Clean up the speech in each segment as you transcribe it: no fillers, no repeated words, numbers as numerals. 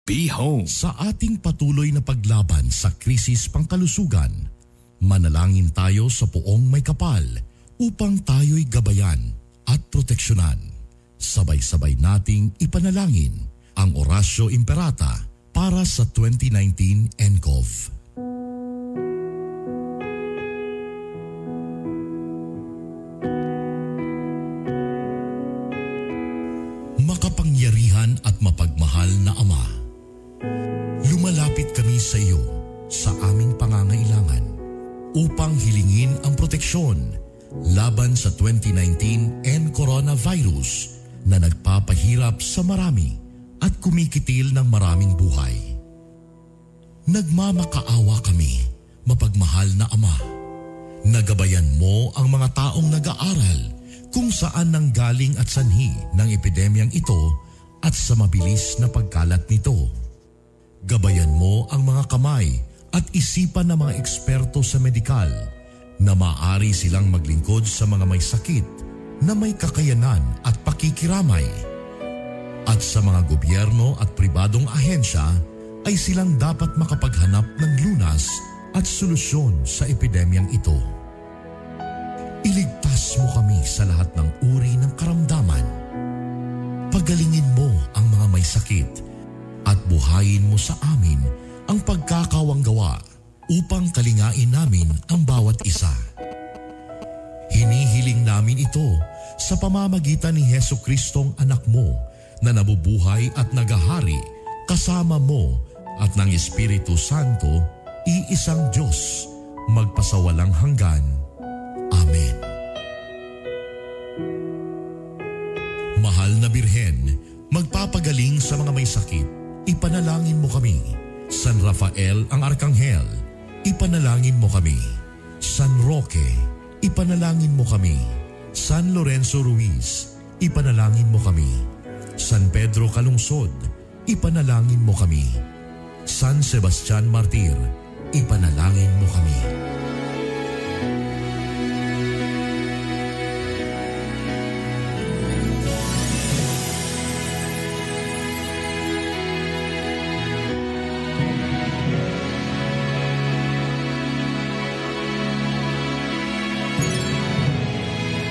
Be home. Sa ating patuloy na paglaban sa krisis pangkalusugan, manalangin tayo sa Poong Maykapal upang tayo'y gabayan at proteksyonan. Sabay-sabay nating ipanalangin ang Oratio Imperata para sa 2019 NCOV. Makapangyarihan at mapagmahal na Ama, lumalapit kami sa iyo sa aming pangangailangan upang hilingin ang proteksyon laban sa 2019 N coronavirus na nagpapahirap sa marami at kumikitil ng maraming buhay. Nagmamakaawa kami, mapagmahal na Ama. Nagabayan mo ang mga taong nag-aaral kung saan nanggaling at sanhi ng epidemyang ito at sa mabilis na pagkalat nito. Gabayan mo ang mga kamay at isipan ng mga eksperto sa medikal na maaari silang maglingkod sa mga may sakit na may kakayanan at pakikiramay. At sa mga gobyerno at pribadong ahensya ay silang dapat makapaghanap ng lunas at solusyon sa epidemyang ito. Iligtas mo kami sa lahat ng uri ng karamdaman. Pagalingin mo ang mga may sakit at buhayin mo sa amin ang pagkakawanggawa upang kalingain namin ang bawat isa. Hinihiling namin ito sa pamamagitan ni Heso Kristong anak mo na nabubuhay at nagahari kasama mo at ng Espiritu Santo, iisang Diyos, magpasawalang hanggan. Amen. Mahal na Birhen, magpapagaling sa mga may sakit, ipanalangin mo kami. San Rafael ang Arkanghel, ipanalangin mo kami. San Roque, ipanalangin mo kami. San Lorenzo Ruiz, ipanalangin mo kami. San Pedro Calungsod, ipanalangin mo kami. San Sebastian Martir, ipanalangin mo kami.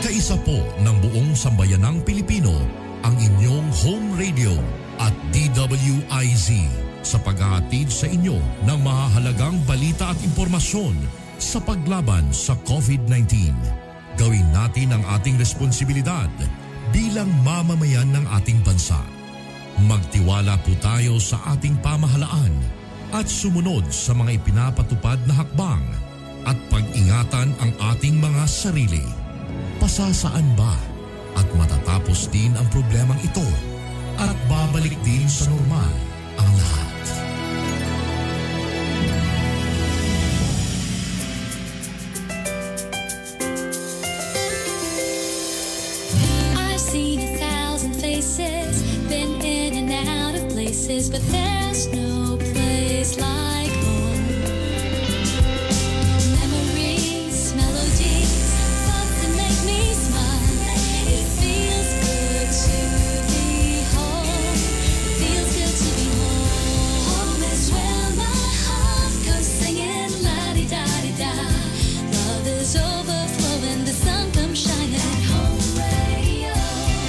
Kaisa po ng buong sambayanang Pilipino ang inyong home radio at DWIZ sa paghahatid sa inyo ng mahahalagang balita at impormasyon sa paglaban sa COVID-19. Gawin natin ang ating responsibilidad bilang mamamayan ng ating bansa. Magtiwala po tayo sa ating pamahalaan at sumunod sa mga ipinapatupad na hakbang at pag-ingatan ang ating mga sarili. Pasasaan ba at matatapos din ang problemang ito at babalik din sa normal ang lahat. I've seen 1,000 faces, been in and out of places, but there's no place like home. Memories, melodies, thoughts that make me smile. It feels good to be home. It feels good to be home. Home is where my heart goes singing la-di-da-di-da. Love is overflowing, the sun comes shining. Home radio.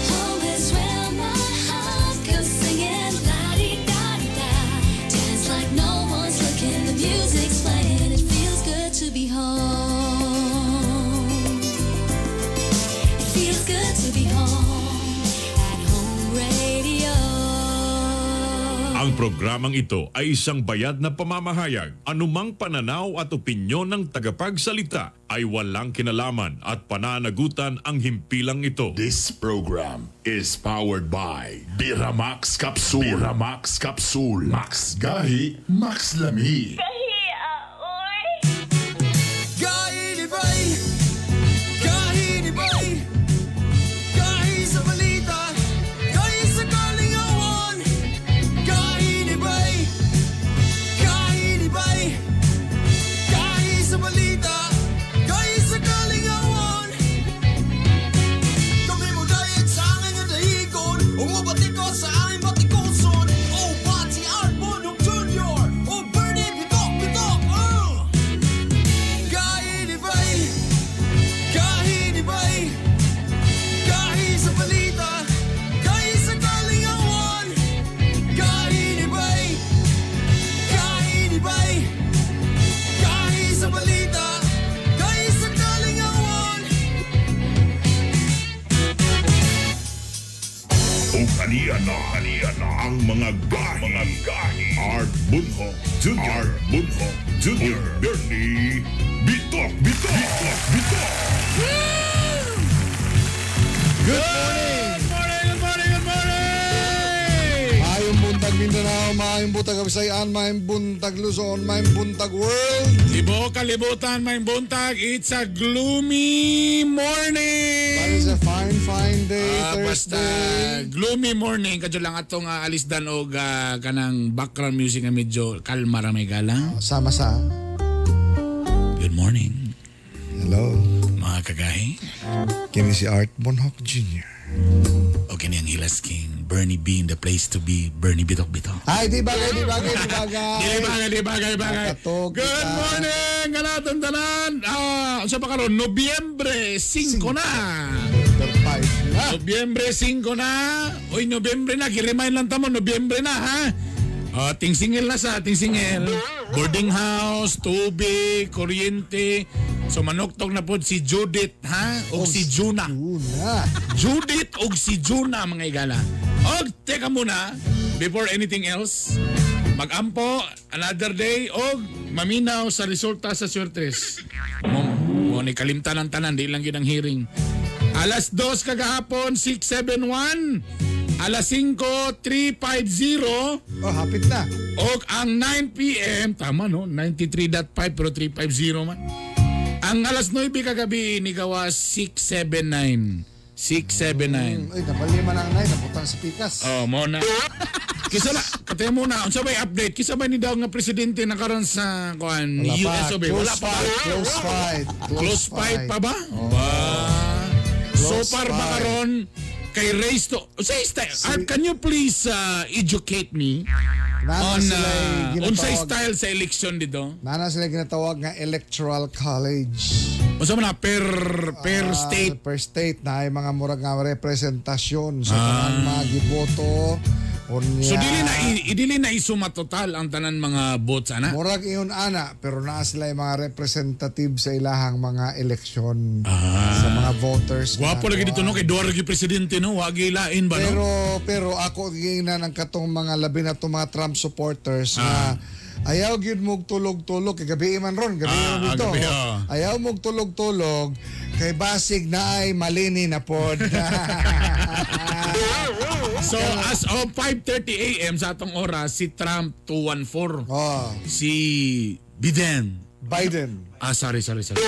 Home is where my heart goes singing la-di-da-di-da. Dance like no one's looking, the music's playing. It feels good to be home. It feels good to be home at Home Radio. Ang programang ito ay isang bayad na pamamahayag. Anumang pananaw at opinyon ng tagapagsalita ay walang kinalaman at pananagutan ang himpilang ito. This program is powered by Biramax Capsule. Biramax Capsule. Max Gahi, Max Lami. Gahi ni Bay! Gahi ni Bay! Gahi sa balita! Gahi sa kalingawan! Gahi ni Bay! Gahi ni Bay! Gahi sa balita! Gahi sa kalingawan! Kami mo dayag sa angin nga dahigon. Umubatikos sa aming batikuson. Oh, bati Ang mga gahi, mga gahi. Art Bunho Jr. Art Bunho Jr. Bernie Bitok Bitok Bitok Bitok. Good morning! Good morning, good morning, good morning! Maayong buntag Mindanao, maayong buntag Kabisayan, maayong buntag Luzon, maayong buntag world. Libo kalibutan, may buntag. It's a gloomy morning! That is a fine, fine day, Basta Thursday. gloomy morning kadyo lang atong alisdan og kanang background music nga medyo kalma ra may galang. Sama sa. Good morning, Hello. mga kagahi. Kini si Art Bonhoc Jr. O kini ang Hilas King, Bernie B in the place to be, Bernie Bitok Bitok. Ay, di bagay, di bagay, di bagay. Dili bagay, di bagay, bagay. Nakatog Good kita. morning, kanatong tanan. Unsa pa karon? Nobyembre 5 na. Number 5 na. Nobyembre 5 na. Uy, Nobyembre na. Gi-remind lang tamo, Nobyembre na, ha? Tingsingil na sa, tingsingil. Boarding house, tubig, kuryente. So manuktok na po si Judith, ha? O si Juna. Una. Judith og si Juna, mga igala. Og teka muna, before anything else, magampo, another day, og maminaw sa resulta sa swertres. Mo ni kalimtan ang tanan, di lang yun ang hearing. Alas 2 kagahapon, 671. Alas 5, 350. Oh, hapit na. Og ang 9 p.m., tama no, 93.5 pero 350 man. Ang alas 9 kagabi, ni gawa 679. 679. Ay, nabali man ang nine, naputang sa pikas. Oh, mo na. Kisa na, kataya muna, unsa bay update? Kisa bay ni daw nga presidente na karon sa kuan Wala pa. US of A? Wala Close pa. fight, close fight. Close fight pa ba? Ba. So Close far ba fight. karon kay race to. Unsay style? Art, can you please educate me Nana on sila unsay ginatawag, style sa election dito? nana sila ginatawag nga Electoral College. Unsa man na per per state? Per state na ay mga murag nga representasyon sa tanan mga giboto. Unya, So dili na isuma total ang tanan mga votes ana. Murag iyon ana pero naa sila yung mga representative sa ilahang mga eleksyon sa mga voters. Gwapo nga lagi dito no kuan. kay duha ra gyud presidente no, wa gyud lain ba no? Pero ako giingnan ang katong mga labi na itong mga Trump supporters na ayaw gyud mog tulog-tulog kay gabi man ron, gabi man dito. Gabi, ah. Ayaw mog tulog-tulog kay basig na ay malini na pod. So as of 5:30 a.m. sa atong oras si Trump 214. Oh, Si Biden. Biden. Sorry, sorry, sorry.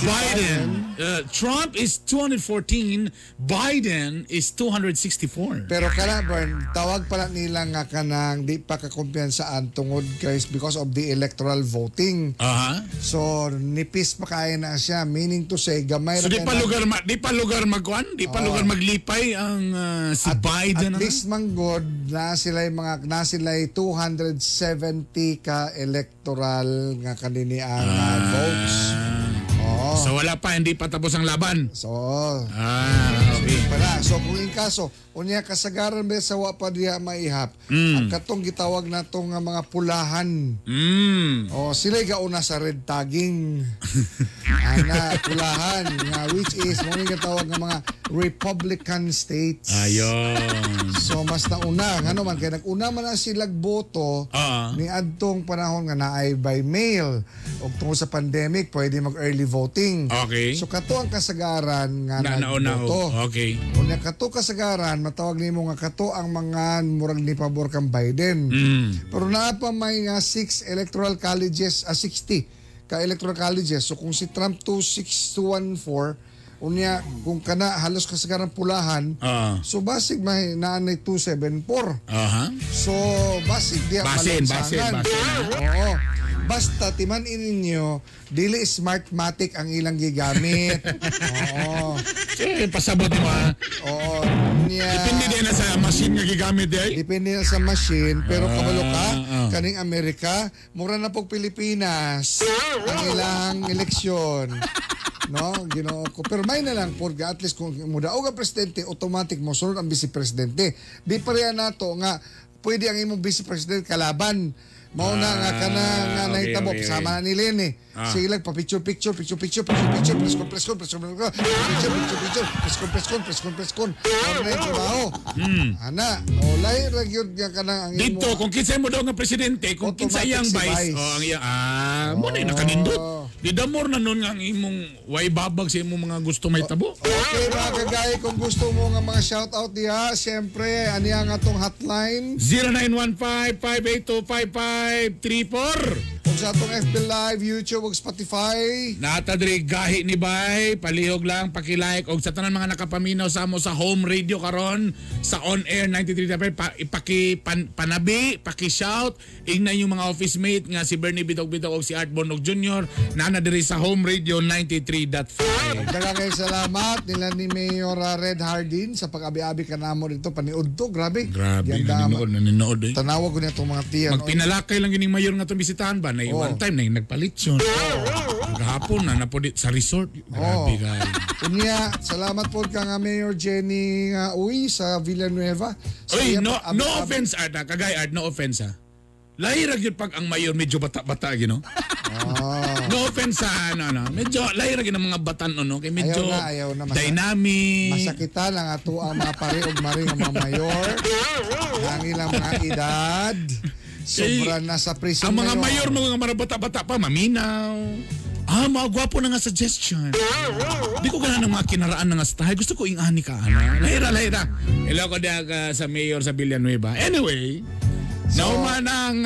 Biden. Trump is 214, Biden is 264. Pero kana Bern, tawag pala nila nga kanang di pa kakumpiyansaan tungod guys because of the electoral voting. Aha. So nipis pa kaya na siya, meaning to say gamay So ra di pa kay na- lugar magkuan, di pa lugar maglipay ang si Biden. At ano? least man good na sila mga na sila 270 ka electoral nga kanini ang votes. Oo. So wala pa, hindi pa tapos ang laban. So, Okay. Para. So kung in kaso, unya kasagaran ba sa wa pa diha maihap. Ang katong gitawag natong nga mga pulahan. O sila gauna sa red tagging. Ana pulahan nga which is mo ni gitawag nga mga Republican states. Ayon. So mas nauna ngano man kay nag-una man na sila boto ni adtong panahon nga naay by mail ug tungod sa pandemic pwede mag early voting. Okay. So kato ang kasagaran nga Na nauna. nagboto. Okay. Unya kato kasagaran matawag nimo nga kato ang mga murag ni pabor kang Biden. Pero naa pa may nga 6 electoral colleges, 60 ka electoral colleges. So kung si Trump 26214 unya kung kana halos kasagaran pulahan, so basig may naanay 274. Aha. So basig diya Basin, basin, malansangan. basin. Oo. Basta timan ninyo dili smartmatic ang ilang gigamit. Oo. Eh, pasabot mo ha. Oo. Niya, Depende din na sa machine nga gigamit di ay. Depende na sa machine, pero kabalo ka, kaning Amerika, mura na pog Pilipinas ang ilang eleksyon. No, Ginoo ko. Pero may na lang por at least kung mudaog ang presidente, automatic mo sunod ang vice presidente. Di pareha nato nga pwede ang imong vice president kalaban. Mao na nga kana nga nahitabo sama na ni Leni. Sige lang pa picture picture picture picture picture picture press con press con press con picture picture picture press con press con press con press con. Mao na trabaho. Ana, o lahi ra gyud nga kanang ang imo. Dito kung kinsay mo daw nga presidente, kung kinsay iyang vice, oh ang iya mo na nakanindot. Di damor na nun nga ang imong way babag sa imong mga gusto may tabo. Okay mga kagay, kung gusto mo nga mga shoutout diha, siyempre ani ang atong hotline 0915-582-5534. Ug sa atong FB Live, YouTube ug Spotify. Nata diri gahi ni Bay, palihog lang, paki-like og sa tanan mga nakapaminaw sa amo sa home radio karon sa on air 93.5 ipaki panabi, paki-shout ingnan yung mga office mate nga si Bernie Bitok-Bitok og si Art Bonog Jr. nana diri sa home radio 93.5. Daghang kayong salamat nila ni Mayor Red Hardin sa pag-abi-abi kanamo dito paniudto, grabe. Grabe, naninood eh. Tanawa ko niya itong mga tiyan. Magpinalakay lang gining mayor nga itong bisitahan ba? Na one time na nagpalit yun. Gahapon na napo sa resort. Grabe guys. Unya, salamat po ka nga Mayor Jenny Uy sa Villanueva. Sa Uy, no offense Art, kagay Art, no offense ha. Lahira gyud pag ang mayor medyo bata-bata you know? No offense sa ano. Medyo lahira gyud ang mga batan no kay medyo ayaw na, dynamic. Masakitan ang ato ang mga pare og mari nga mga mayor. Ang ilang mga edad. Sobra na sa prison. Ang mga mayor mga bata-bata pa maminaw. Ah, mga gwapo na nga suggestion. Di ko gana ng mga kinaraan na nga style. Gusto ko ingani ka, ano? Lahira. Hello ko diya sa mayor sa Villanueva. Anyway, so, nauman ang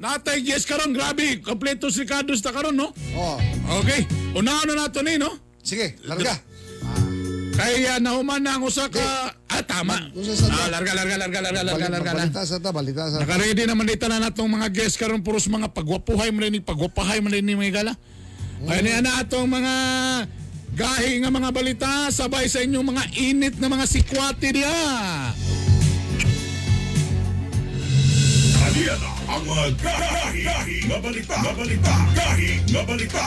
natay guest karon, grabe. Kompleto si Ricardo sa karon, no? Oh. Okay. Unahan na nato ni, no? Sige, larga. Kaya nauman na ang usa ka... Ah, tama. Larga. Balita sa ta, balita sa ta. Naka-ready naman dito na natong mga guest karon, puros mga pagwapuhay man rin, pagwapahay man rin mga gala. Kaya na atong mga gahi nga mga balita sabay sa inyong mga init na mga sikwate diya. Aliya na ang mga gahi nga balita, gahi nga balita.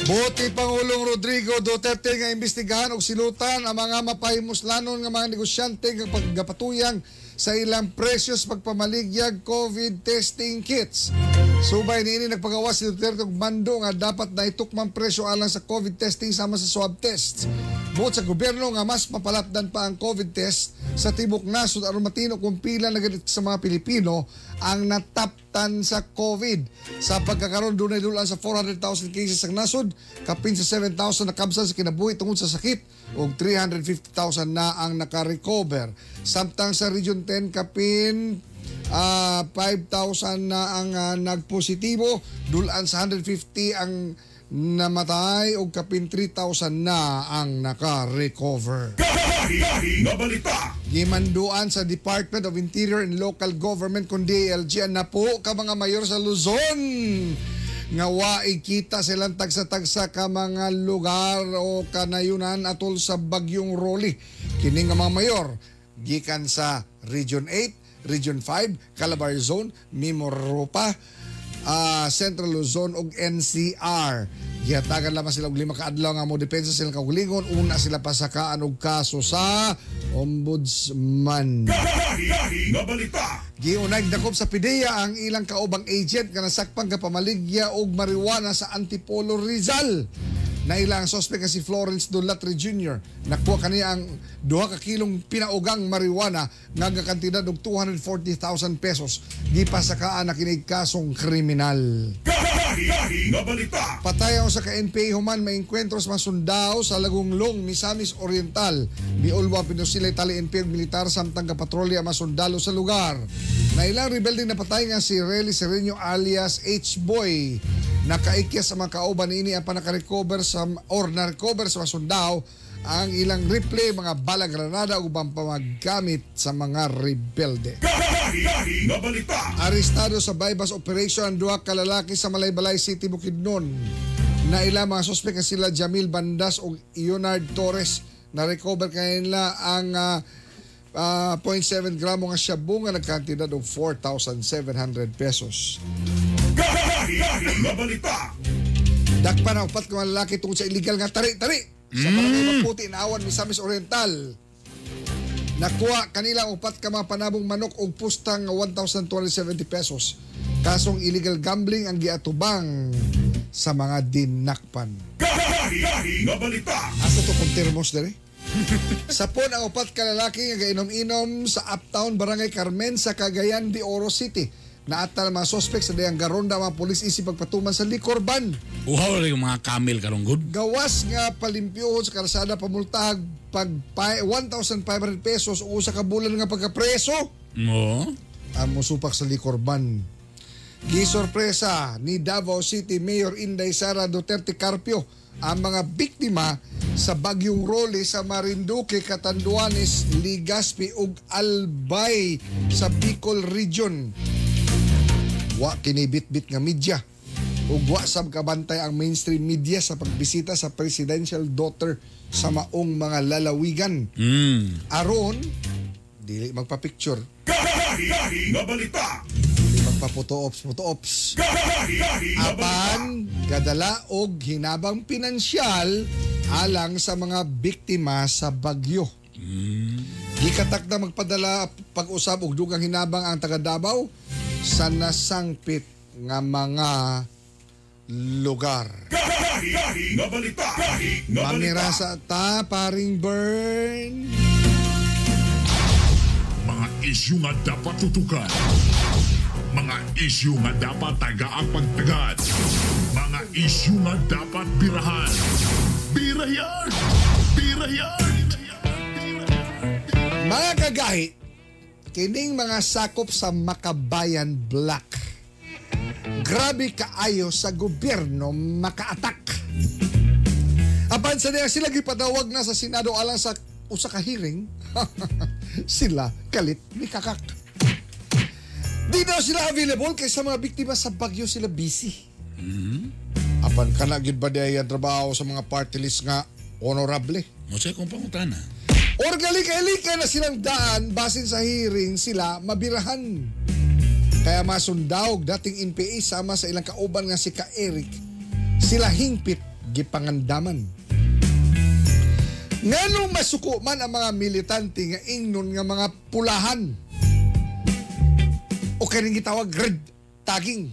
Buti Pangulong Rodrigo Duterte nga imbestigahan og silutan ang mga mapahimuslanon nga mga negosyante nga paggapatuyang sa ilang presyos pagpamaligyag COVID testing kits. Subay niini nagpagawas si Duterte og mando nga dapat naitukmang presyo alang sa COVID testing sama sa swab test. Buot sa gobyerno nga mas mapalapdan pa ang COVID test sa tibok nasod aron matino kung pila na ganit sa mga Pilipino ang nataptan sa COVID. Sa pagkakaroon dunay dulaan sa 400,000 cases ang nasod, kapin sa 7,000 nakabsan sa kinabuhi tungod sa sakit ug 350,000 na ang nakarecover. Samtang sa Region 10 kapin 5,000 na ang nagpositibo, dulaan sa 150 ang namatay o kapin 3,000 na ang naka-recover. Gimanduan sa Department of Interior and Local Government kung DILG na po ka mga mayor sa Luzon nga waay kita silang tagsa-tagsa ka mga lugar o kanayunan atol sa Bagyong Rolly. Kini nga mga mayor gikan sa Region 8, Region 5, Calabar Zone, Mimaropa, Central Luzon ug NCR. Gihatagan lamang sila og 5 ka adlaw nga modepensa silang kaugalingon. Una sila pasakaan og kaso sa Ombudsman. Giunay dakop sa PDEA ang ilang kaubang agent nga nasakpan kapamaligya og marijuana sa Antipolo, Rizal. Naila ang suspect si Florence Dulatri Jr. Nakuha kaniya ang 2 ka kilong pinaugang marijuana nga gakantidad og 240,000 pesos. Gipasakaan na kini kasong kriminal. Patay ang sa ka-NPA human may enkwentro sa mga sundao sa Lagunglong, Misamis Oriental. Miulwa pinusilay tali NPA ug militar samtang kapatrolya mga sundalo sa lugar. Nailang rebelde na patay nga si Relly Sereno alias H-Boy. Nakaikyas sa mga kauban niini ang panakarecover sa or na-recover sa mga sundao ang ilang replay mga bala, granada ug ubang pamaggamit sa mga rebelde. Arestado sa bypass operation ang duha ka lalaki sa Malaybalay City, Bukidnon. Naila mga suspek nga sila Jamil Bandas ug Leonard Torres. Na-recover kanila ang 0.7 gramo nga shabu nga nagkantidad og 4,700 pesos. Dakpan ang upat ka mga lalaki tungod sa illegal nga tari-tari sa Barangay Maputi, Naawan, Misamis Oriental. Nakuha kanila upat ka mga panabong manok og pusta nga 1,270 pesos. Kasong illegal gambling ang giatubang sa mga dinakpan. Gahi nga balita. Asa to kung termos dere? Sapon ang upat ka lalaki nga gainom-inom sa Uptown Barangay Carmen sa Cagayan de Oro City. Naata ang mga sospek sa dayang garonda mga pulis isip pagpatuman sa liquor ban. Uhaw rin yung mga camel karong good. Gawas nga palimpyohon sa karsada pamultahag pag 1,500 pesos o usa ka bulan nga pagkapreso. Oo. Ang musupak sa liquor ban. Gisorpresa ni Davao City Mayor Inday Sara Duterte Carpio ang mga biktima sa bagyong Rolly sa Marinduque, Catanduanes, Legazpi ug Albay sa Bicol Region. Wa kinibitbit nga media ug wa sab kabantay ang mainstream media sa pagbisita sa presidential daughter sa maong mga lalawigan. Aron dili magpa-picture, Gahi nga balita. dili magpa-photo ops, photo ops. Gahi nga balita. Apan gadala og hinabang pinansyal alang sa mga biktima sa bagyo. Gikatak na magpadala pag-usab og dugang hinabang ang taga Davao sa nasangpit nga mga lugar. Gahi nga balita. Gahi nga balita. Manirasa ta, paring Bern. Mga isyu nga dapat tutukan. Mga isyu nga dapat tagaang pagtagad. Mga isyu nga dapat birahan. Birayan! Birayan! Mga kagahi, kining mga sakop sa Makabayan Black. Grabe kaayo sa gobyerno makaatak. Apan sa niya sila gipatawag na sa Senado alang sa usa ka hearing, sila kalit ni kakak. Di daw sila available kaysa mga biktima sa bagyo sila busy. Apan kana gyud ba diay ang trabaho sa mga party list nga honorable? Mo siya kung pangutana. Orgali-kalika na silang daan basin sa hearing sila mabirahan. Kaya masundawg dating NPA sama sa ilang kauban nga si Ka Eric, sila hingpit gipangandaman. Nganong masuko man ang mga militante nga ingnon nga mga pulahan o kaning gitawag red tagging.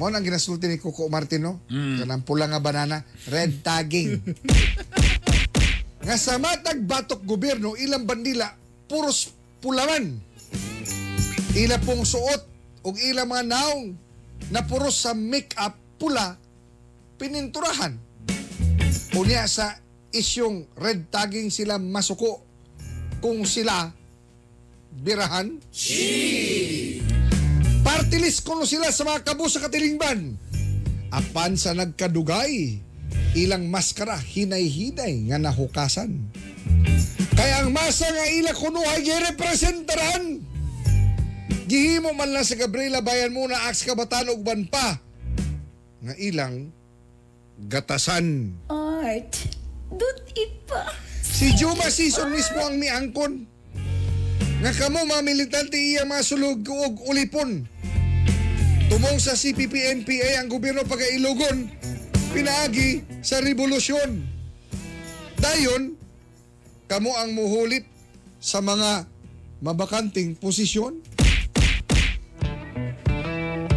Mo nang ginasulti ni Coco Martin, no? Kanang pula nga banana, red tagging. Nga sa matag batok gobyerno, ilang bandila, puros pulaman. Ila pong suot ug ilang mga naong na puros sa make-up pula pininturahan. Unya sa isyong red tagging sila masuko kung sila birahan. Party list kuno sila sa mga kabo sa katilingban. Apan sa nagkadugay, ilang maskara hinay-hinay nga nahukasan. Kaya ang masa nga ila kunuhay girepresentaran. Gihimo man lang sa Gabriela Bayan muna aks kabataan ug uban pa nga ilang gatasan. Art, dut ipa. Si Juma Season mismo ang miangkon. Nga kamo mga militante iya mga sulog og ulipon. Tumong sa CPP-NPA ang gobyerno pagkailugon, pinaagi sa revolusyon. Dayon, kamo ang muhulit sa mga mabakanting posisyon.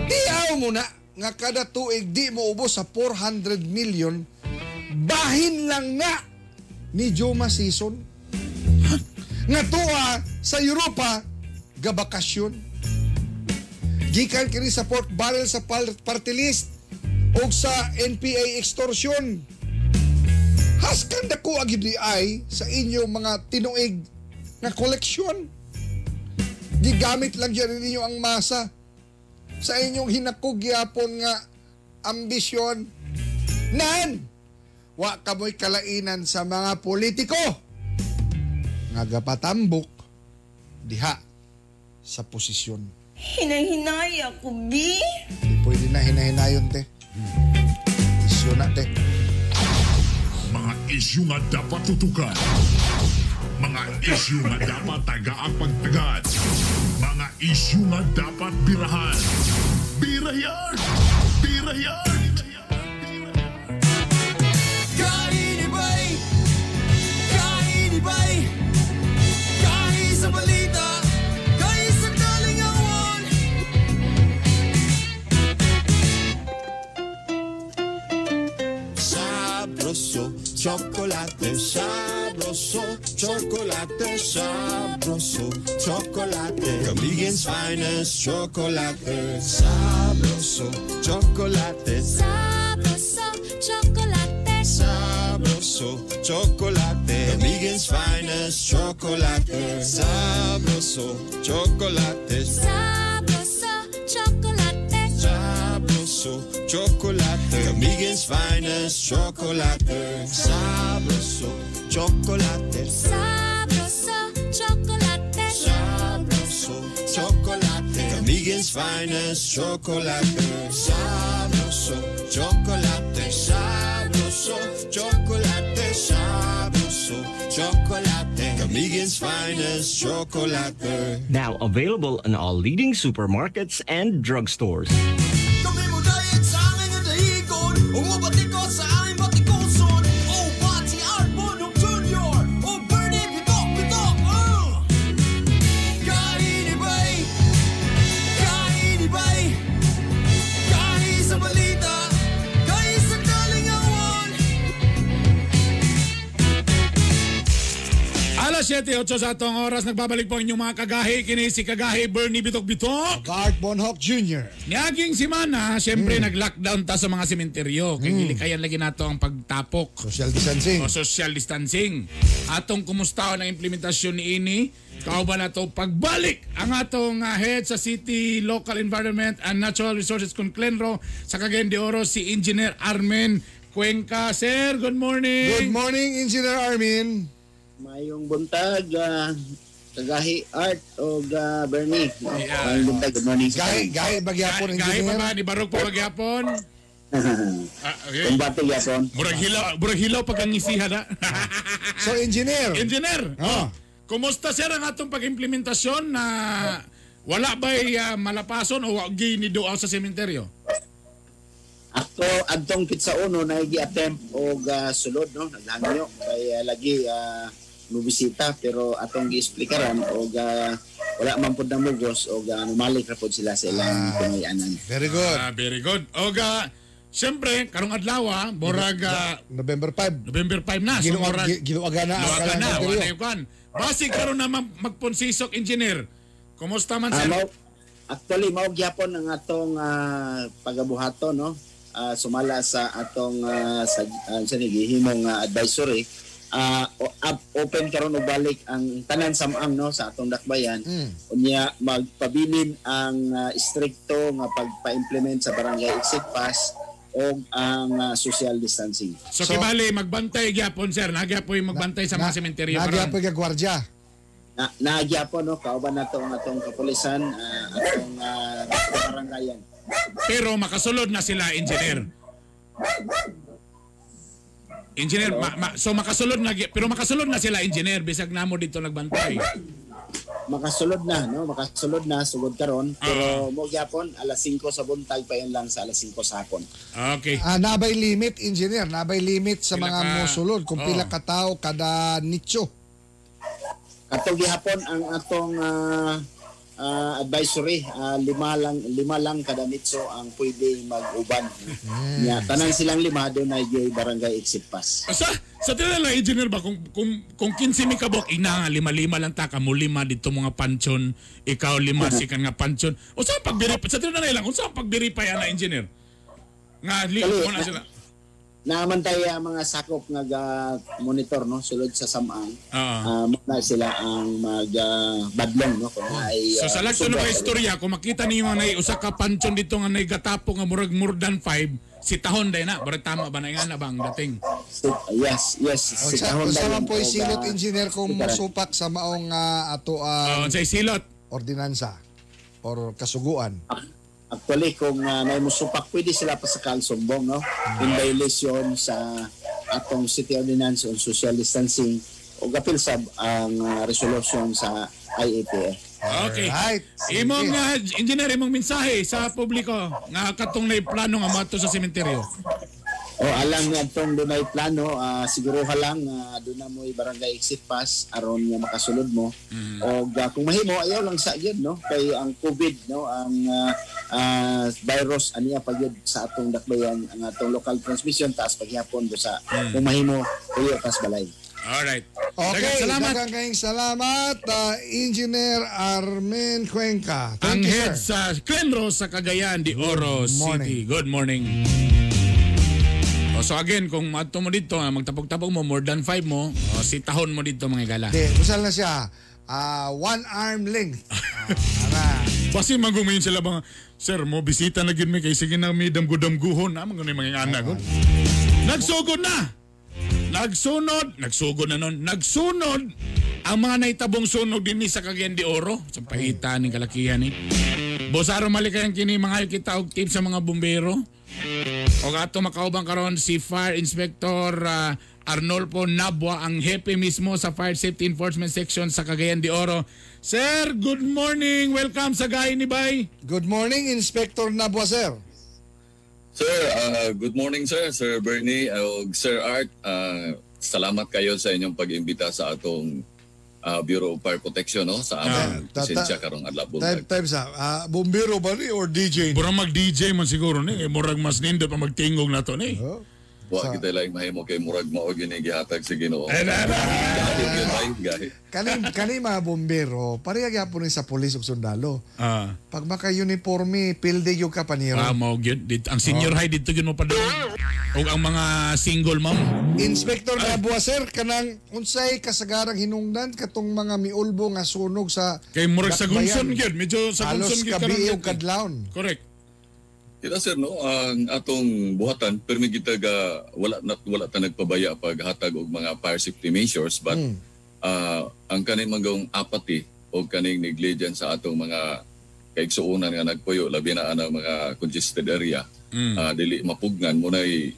Diaw mo na nga kada tuig di mo ubos sa 400 million, bahin lang na ni Juma Season. Nga tuwa sa Europa, gabakasyon. Gikan kini sa pork barrel sa party list o sa NPA extortion. Haskan dako ang gyud ay sa inyong mga tinuig nga koleksyon. Gigamit lang gyud ninyo ang masa sa inyong hinakog gyapon nga ambisyon. Nan, wa kamoy kalainan sa mga politiko nga gapatambok diha sa posisyon. Hinahinay ako, B. Di pwede na hinahinayon, te. Isyo na, te. Mga isyu nga dapat tutukan. Mga isyu nga dapat tagaang pagtagad. Mga isyu nga dapat birahan. Birayan! Birayan! Kainibay! Kainibay! Chocolate sabroso, chocolate sabroso, chocolate. Camiguin's finest chocolate. Sabroso, chocolate. Sabroso, chocolate. Sabroso, chocolate. Camiguin's finest chocolate. Sabroso, chocolate. Sabroso, chocolate. Sabroso, chocolate. Camiguin's finest chocolate. Sabroso, chocolate. Sabroso, chocolate. Sabroso, chocolate. Camiguin's finest chocolate. Sabroso, chocolate. Sabroso, chocolate. Sabroso, chocolate. Camiguin's finest chocolate. Now available in all leading supermarkets and drugstores. Kami mo dayat sa angin nga dahigon, umabati ko sa aming batikuson. O Bati Art Bonong Jr. O Bernie Bitok Bitok. Kainibay, kainibay, kahi sa balita, kahi sa kalingawan. Alas 7:08 sa atong oras, nagbabalik po ang inyong mga kagahi. Kini si Kagahi Bernie Bitok Bitok. Art Bonhoc Jr. Niaging simana, siyempre nag-lockdown ta sa mga sementeryo. Kaya gilikayan lagi nato ang pagtapok. Social distancing. O social distancing. Atong kumusta ang implementasyon ni ini. Kauban nato pagbalik ang atong head sa City Local Environment and Natural Resources Conclenro sa Cagayan de Oro, si Engineer Armen Cuenca. Sir, good morning. Good morning, Engineer Armin. Mayong buntag, Kagahi Art o Bernie. No? Yeah. Mayong buntag, good morning. Gahi, gahi bagyapon, Gahi pa Engineer. ba? Ni Barok pa magyapon? Okay. Kumbate yapon. Murag hilaw pag ang isiha na. So, Engineer. Engineer, Oh. kumusta sir ang atong pag-implementasyon na wala ba'y malapason o wa gyud ni duaw sa sementeryo? Ako, adtong pizza uno na gi-attempt og sulod, no? Naghangyo kay lagi mobisita pero atong gi-explikaran og wala man pud namugos og numalik ra pud sila sa ilang pinayanan. Very good. Very good. Og siyempre karong adlaw borag November 5. November 5 na. So murag Giluaga na ang luwaga na, kalang wala na yung. Basi karon na magponsisok, engineer. Kumusta man sir? Actually mao gyapon ang atong pagabuhaton, no? Sumala sa atong sa gihimong advisory, open karon og balik ang tanan samang, no, sa atong dakbayan. Unya magpabilin ang istrikto nga pagpa-implement sa barangay exit pass og ang social distancing. So, kibali magbantay gyapon sir, nagyapoy magbantay sa mga sementeryo karon. Nagyapoy ka gwardiya. Nagyapon, no, kauban nato ang atong kapulisan, atong barangayan. Pero makasulod na sila, engineer. Engineer, so makasulod na pero makasulod na sila, engineer, bisag namo dito nagbantay. Makasulod na, no? Makasulod na sugod karon, pero mo gyapon alas 5 sa buntag pa yun lang sa alas 5 sa hapon. Okay. Nabay limit, engineer, nabay limit sa Pila mga mosulod kung pila ka tao kada nicho. Katong gihapon ang atong advisory, lima lang kada nitso ang pwede mag-uban. Nya tanan silang lima doon ay barangay exit pass. Sa tila lang, engineer ba, kung 15 mi kabok, ina nga, lima-lima lang ta, kamo lima dito mga panchon, ikaw lima, sikan nga panchon. O sa pagbiripay, sa tila na lang, unsa ang pagbiripay ana, engineer? Nga, mo na sila. Naaman tayo ang mga sakop nga monitor, no, sulod sa samang. Muna sila ang magbadlong, no, kung ay So sa lagto na ba istorya, kung makita ninyo nga nay usa ka panchon dito nga nay gatapo nga murag more than 5, si tahon day na, barag tama ba na nga na ba ang dating? Yes, yes. Si tahon day. Unsa man po'y silot, engineer, kung mosupak sa maong ato ang unsay silot? Ordinansa or kasuguan. Actually, kung may musupak, pwede sila pasakal sumbong, no? In violation sa atong City Ordinance on Social Distancing o gapil sa ang resolution sa IATF. Okay. Alright. Imong engineer, imong mensahe sa publiko nga katong nay plano nga moadto sa sementeryo. O alang nga atong dunay plano, siguruha lang doon na mo'y barangay exit pass aron nga makasulod mo. Og kung mahimo ayaw lang sa gyud, no, kay ang COVID, no, ang virus aniya pa gyud sa atong dakbayan, ang atong local transmission taas paghihapon do sa kung mahimo tuyo tas balay. Alright. Okay, Daghang salamat. Daghang kayong salamat, Engineer Armin Cuenca. Ang Thank you, head sir. sa Clenro sa Cagayan de Oro Morning. City. Good morning. O, so again, kung maadto mo dito, magtapok-tapok mo, more than 5 mo, o, sitahon mo dito mga gala. Di, usal na siya. One arm length. Ara. Basi magumayon sila bang, sir mo, bisita na gyud mi kay sige na mi damgo-damguhon na, mga mga anak ko. Nagsugod na! Nagsunod, nagsugod na nun, nagsunod ang mga naitabong sunog din ni sa Cagayan de Oro, sa pahitan ni kalakihan ni. Bosaro malikayan kini mga kita og tip sa mga bumbero. O ato makaubang karon si Fire Inspector Arnolfo Nabwa, ang hepe mismo sa Fire Safety Enforcement Section sa Cagayan de Oro. Sir, good morning. Welcome sa Gay ni Bay. Good morning, Inspector Nabwa, sir. Sir, good morning sir, Sir Bernie ug Sir Art. Salamat kayo sa inyong pag-imbita sa atong Bureau of Fire Protection, no, sa among lisensya karong adlaw buntag. Type, type sa, bumbero ba ni or DJ? Murag mag-DJ man siguro ni, murag mas nindot pa magtingog na to ni. Wa kita laing mahimo kay murag mao gyud ni gihatag sa Ginoo. Gahi gyud bay, gahi. Kani mga bumbero, pareha gyapon ni sa pulis ug sundalo. Pag maka-uniforme, pilde gyud ka paniro. Mao gyud ang senior high dito gyud mo pa doon. Ug ang mga single ma'am. Inspector Nabwa, sir, kanang unsay kasagarang hinungdan katong mga miulbo nga sunog sa Kay murag sa Dakbayan. gunson gyud, medyo sa Halos gunson gyud karon kabi gyud. ug kadlawon. Correct. Kita sir, no, ang atong buhatan permi kita ga wala ta nagpabaya paghatag og mga fire safety measures, but ang kaning manggong apathy o kaning negligence sa atong mga kaigsuonan nga nagpuyo labi na ang mga congested area, dili mapugnan mo nay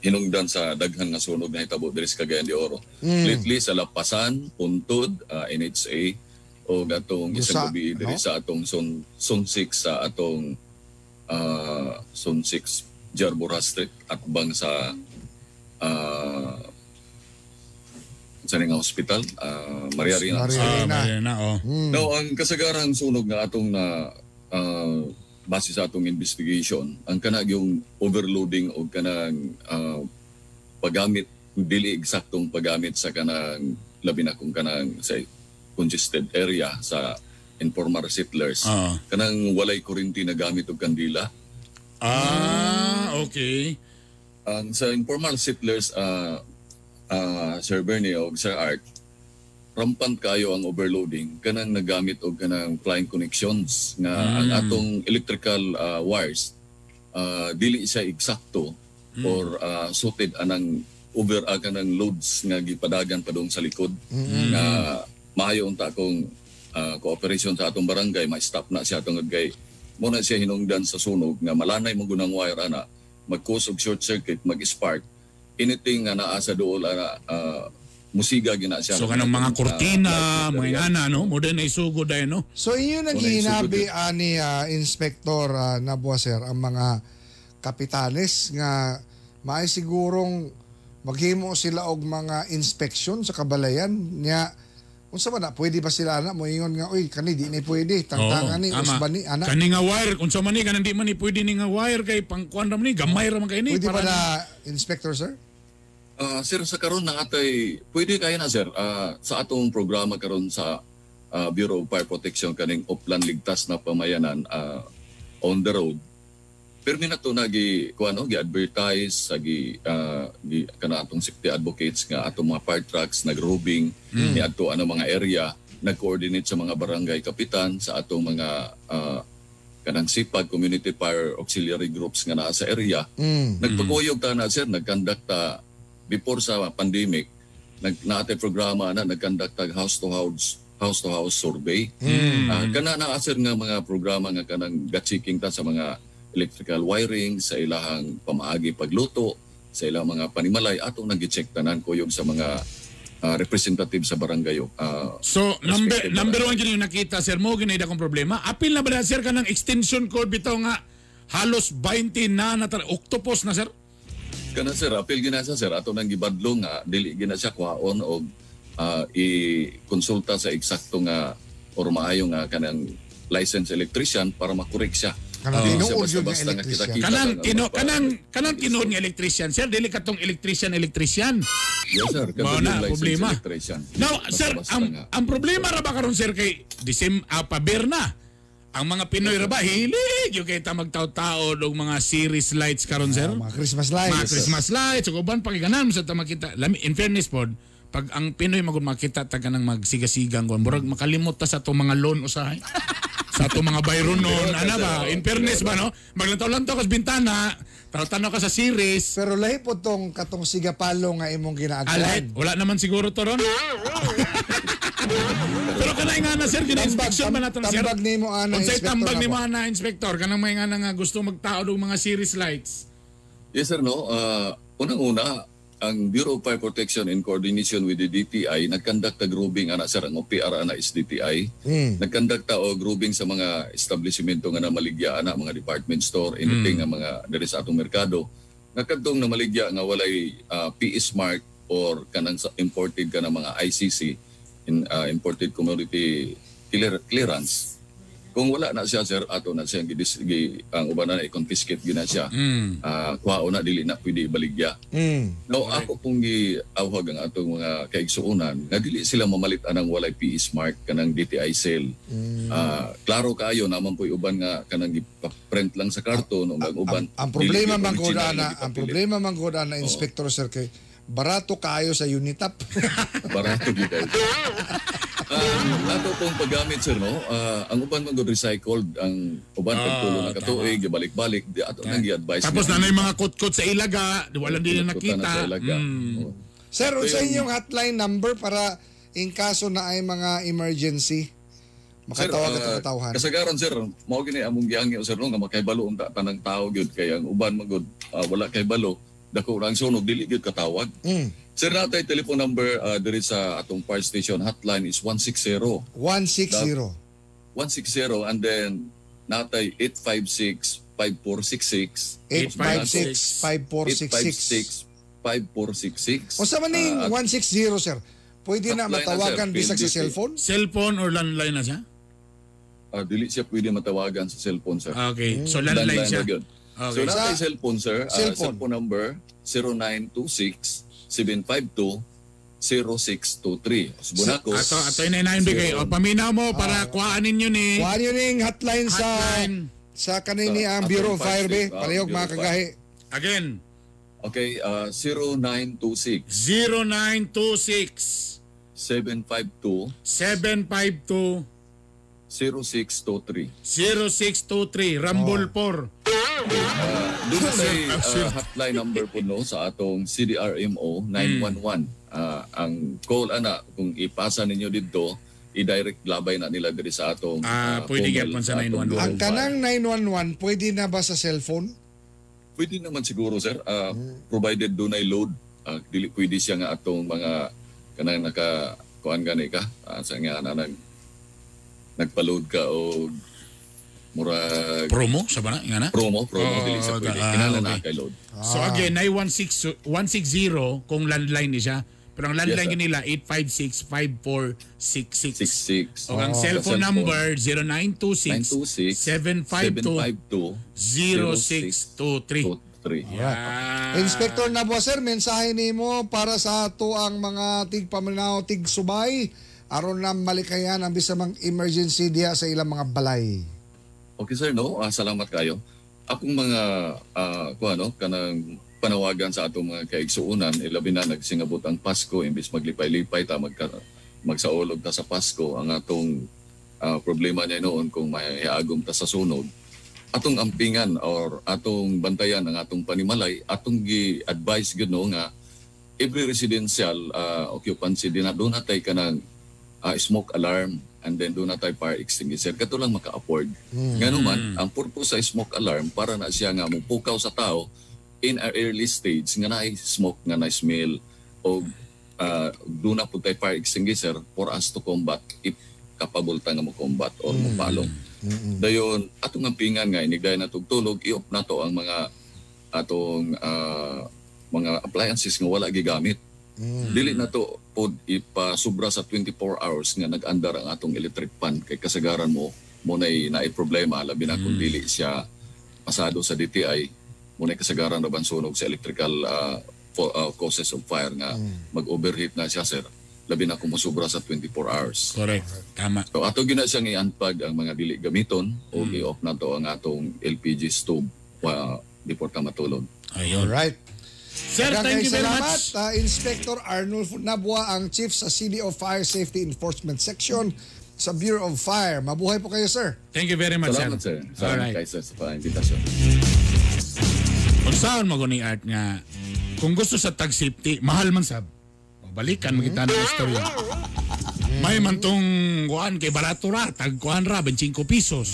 hinungdan sa daghan nga sunog na hitabo diri sa Cagayan de Oro. Lately sa Lapasan, Puntod, NHA o atong isang Busa, gabi diri no? sa atong zone 6 sa atong Zone 6 Jarbora Street at bang sa sa nga hospital, Maria Rina. Maria Rina. Maria Rina, oh. Now, ang kasagarang sunog nga atong na base sa atong investigation, ang kanag yung overloading o kanang paggamit, dili eksaktong paggamit sa kanang labi na kung kanang sa congested area sa informal settlers. Kanang walay kuryente na gamit og kandila. Ah, okay. Ang sa informal settlers, Sir Bernie o Sir Art, rampant kayo ang overloading kanang nagamit og kanang flying connections nga ang atong electrical wires dili siya eksakto or suited anang over kanang loads nga gipadagan padung sa likod nga maayo unta kung cooperation sa atong barangay ma-stop na siya tungod kay mo na siya hinungdan sa sunog nga malanay mo gunang wire ana mag-cause og short circuit, mag-spark anything nga naa sa duol ana, musiga gina siya. So kanang mga kurtina, mga ana no, modern na isugod dahil no. So inyo nang Wala yung hinabi ani Inspector Nabwa, sir, ang mga kapitanes nga maay sigurong maghimo sila og mga inspection sa kabalayan niya. Unsa ba na pwede ba sila ana moingon nga uy kani di ni pwede tangtangan ni tama. usban ni ana? Kani nga wire, unsa man ni kanang di man ni pwede ni nga wire kay pangkuan ra man ni gamay ra man kay ni. Pwede ba para na, Inspector sir? Sir, sa karon na atay pwede kaya na sir, sa atong programa karon sa Bureau of Fire Protection kaning Oplan Ligtas na Pamayanan, on the road. Pero na to nagi kuano gi-advertise sa gi, gi kana atong safety advocates nga atong mga fire trucks nagrobing ni adto ano mga area, nag-coordinate sa mga barangay kapitan sa atong mga kanang sipag community fire auxiliary groups nga naa sa area. Nagpakuyog ta na sir, nagconduct ta before sa pandemic, nag naatay programa na nagconduct tag house to house survey. Kana na sir nga mga programa nga kanang ga-checking ta sa mga electrical wiring sa ilahang pamaagi pagluto, sa ilang mga panimalay atong nag-check tanan kuyog sa mga representative sa barangay. So number respective number barangay. one kini yung nakita sir mo ginay akong problema. Apil na ba na, sir, kanang extension cord bitaw nga halos 20 na na octopus na sir. Kana sir, apil gina siya sir, ato nang gibadlong nga dili gina siya kuhaon og i-konsulta sa eksakto nga or maayo nga kanang licensed electrician para makorek siya. Kanang Dili siya tinuod yun nga basta-basta nga electrician. kita-kita Kanang lang ang tino magpa- kanang kanang tinuod nga electrician sir, dili katong electrician electrician. Yes sir, Mao katong na yung licensed problema. electrician. Now, sir, Basta-basta ang nga. ang problema ra ba karon sir kay disim paber na. Ang mga Pinoy ra ba hilig yung kay ta magtaw-tao og mga series lights karon sir. Mga Christmas lights. Mga Christmas lights ug uban pagiganan sa ta makita. Lami in fairness pod, pag ang Pinoy magud makita ta kanang magsigasigang kuan, murag makalimot ta sa atong mga loan usahay. Sa atong mga bayron noon, ana ba? In fairness ba no? Maglantaw-lantaw ka sa bintana, tanaw ka sa series. Pero lahi po tong katong sigapalo nga imong Alright, ginaagwan. wala naman siguro to ron. Pero kanay nga na sir, gina-inspection man nato na sir. Tambag nimo ana Unsay inspector tambag na nimo po. ana inspector kanang may nga na nga gusto magtaod og mga series lights. Yes sir, no. Unang-una, ang Bureau of Fire Protection in coordination with the DTI nagconduct og grouping ana sir, ang OPR ana is DTI. Nagconduct ta og grouping sa mga establishmento nga namaligya ana, mga department store, anything nga mga diri sa atong merkado. Nga kadtong namaligya nga walay PS mark or kanang sa imported ka mga ICC in imported commodity clearance. Kung wala na siya sir, ato na siya ang uban na i-confiscate gina siya. Kuhaon na dili na pwede ibaligya. Now ako pong giawhag ang atong mga kaigsuonan nga dili sila mamalit anang walay PS mark kanang DTI sale. Klaro kaayo naman po'y uban nga kanang gipa-print lang sa karton ug ang uban. Ang problema dili man gud original ana, nga ang gipapilit. problema man gud ana inspector sir kay barato kaayo sa Unitap. Barato gyud kayo. Ato pong paggamit sir no, ang uban man gud recycled, ang uban pagtulo na katuig gibalik-balik di ato nang gi-advise. Tapos nga- na mga kutkot sa ilaga, wala din na Kutkot na nakita. sa ilaga. Oo. Sir, So, unsa yung- inyong hotline number para in kaso na ay mga emergency makatawag Sir, at katawhan? Kasagaran sir, mao gini among giangyo sir no nga makahibalo unta tanang tao gyud kay ang uban man gud wala kahibalo dako ra ang sunog dili gyud katawag. Sir, natay telephone number diri sa atong fire station hotline is 160. 160. 160 and then natay 856 5466. 856 5466. 856 5466. Unsa man ning 160 sir? Pwede na hotline na, matawagan sir, bisag sa PNDP. cellphone? Cellphone or landline na siya? Dili siya pwede matawagan sa cellphone sir. Okay, so landline siya. ra gyud. Okay. So natay Sa- cellphone sir, cellphone. cellphone number 0926 752 0623. Subon ako. Ato ato inainain bigay. O paminaw mo para kuhaan ninyo ni Kuhaan yun ning hotline sa Hotline. sa kanini Sa ang Bureau of atong Fire be. fire station, Palihog mga Bureau of Fire. kagahi. Again, Okay, 0926 0926 752 752 0623. 0623 Rambol 4. Doon na say, hotline number po no sa atong CDRMO 911. Ang call ana kung ipasa ninyo didto, i-direct labay na nila diri sa atong Pwede phone gyapon sa atong 911. Bureau Ang of Fire. kanang 911 pwede na ba sa cellphone? Pwede naman siguro sir, provided dunay load, dili pwede siya nga atong mga kanang naka kuan gani ka, sa nga ana nagpa-load ka og murag Promo sa ba na? Nga na? promo Oo, dili siya pwede. Kinahanglan na okay. kay load. So again, 916 160 kung landline ni siya. Pero ang landline Yes, sir. nila 856-5466. 66. O ang Sa cellphone number 0926 926 752 752 0623. 23. Yeah. Inspector Nabwa sir, mensahe nimo para sa ato ang mga tigpaminaw, tigsubay aron na malikayan ang bisan mang emergency diha sa ilang mga balay. Okay sir, no? Salamat kayo. Akong mga kuan no, kanang panawagan sa atong mga kaigsuonan, ilabi na nagsingabot ang Pasko imbis maglipay-lipay ta magsaulog ta sa Pasko, ang atong problema niya noon kung mahiagom ta sa sunog, atong ampingan or atong bantayan ang atong panimalay, atong gi-advise gyud no nga every residential occupancy din na doon natay kanang smoke alarm and then doon natay fire extinguisher kato lang maka-afford. Ngano man ang purpose sa smoke alarm para na siya nga mupukaw sa tao in a early stage nga naay smoke nga na smell o doon na po tay fire extinguisher for us to combat if capable ta nga mo combat or mopalong. Dayon atong ampingan nga inigday na tugtulog i-off na to ang mga atong mga appliances nga wala gigamit. Dili na to pod ipasubra sa 24 hours nga nag-andar ang atong electric fan kay kasagaran mo mo nay naay problema, labi na kung dili siya pasado sa DTI, mo nay kasagaran ra sunog sa electrical causes of fire nga mag-overheat na siya, sir. Labi na kung mosubra sa 24 hours. Correct. Tama. So ato gyud na siyang i-unplug ang mga dili gamiton o i-off na to ang atong LPG stove before ta matulog. Ayun. Alright. Sir, thank you very salamat, much. Inspector Arnulfo Nabua, ang Chief sa CDO Fire Safety Enforcement Section sa Bureau of Fire. Mabuhay po kayo, sir. Thank you very much, Salamat, sir. Salamat Alright. kay sir sa imbitasyon. Unsaon mo ni Art nga kung gusto sa tag safety, mahal man sab. O, balikan mo kita ng istorya. May man tong kuan kay barato ra, tag kuan ra 25 pesos.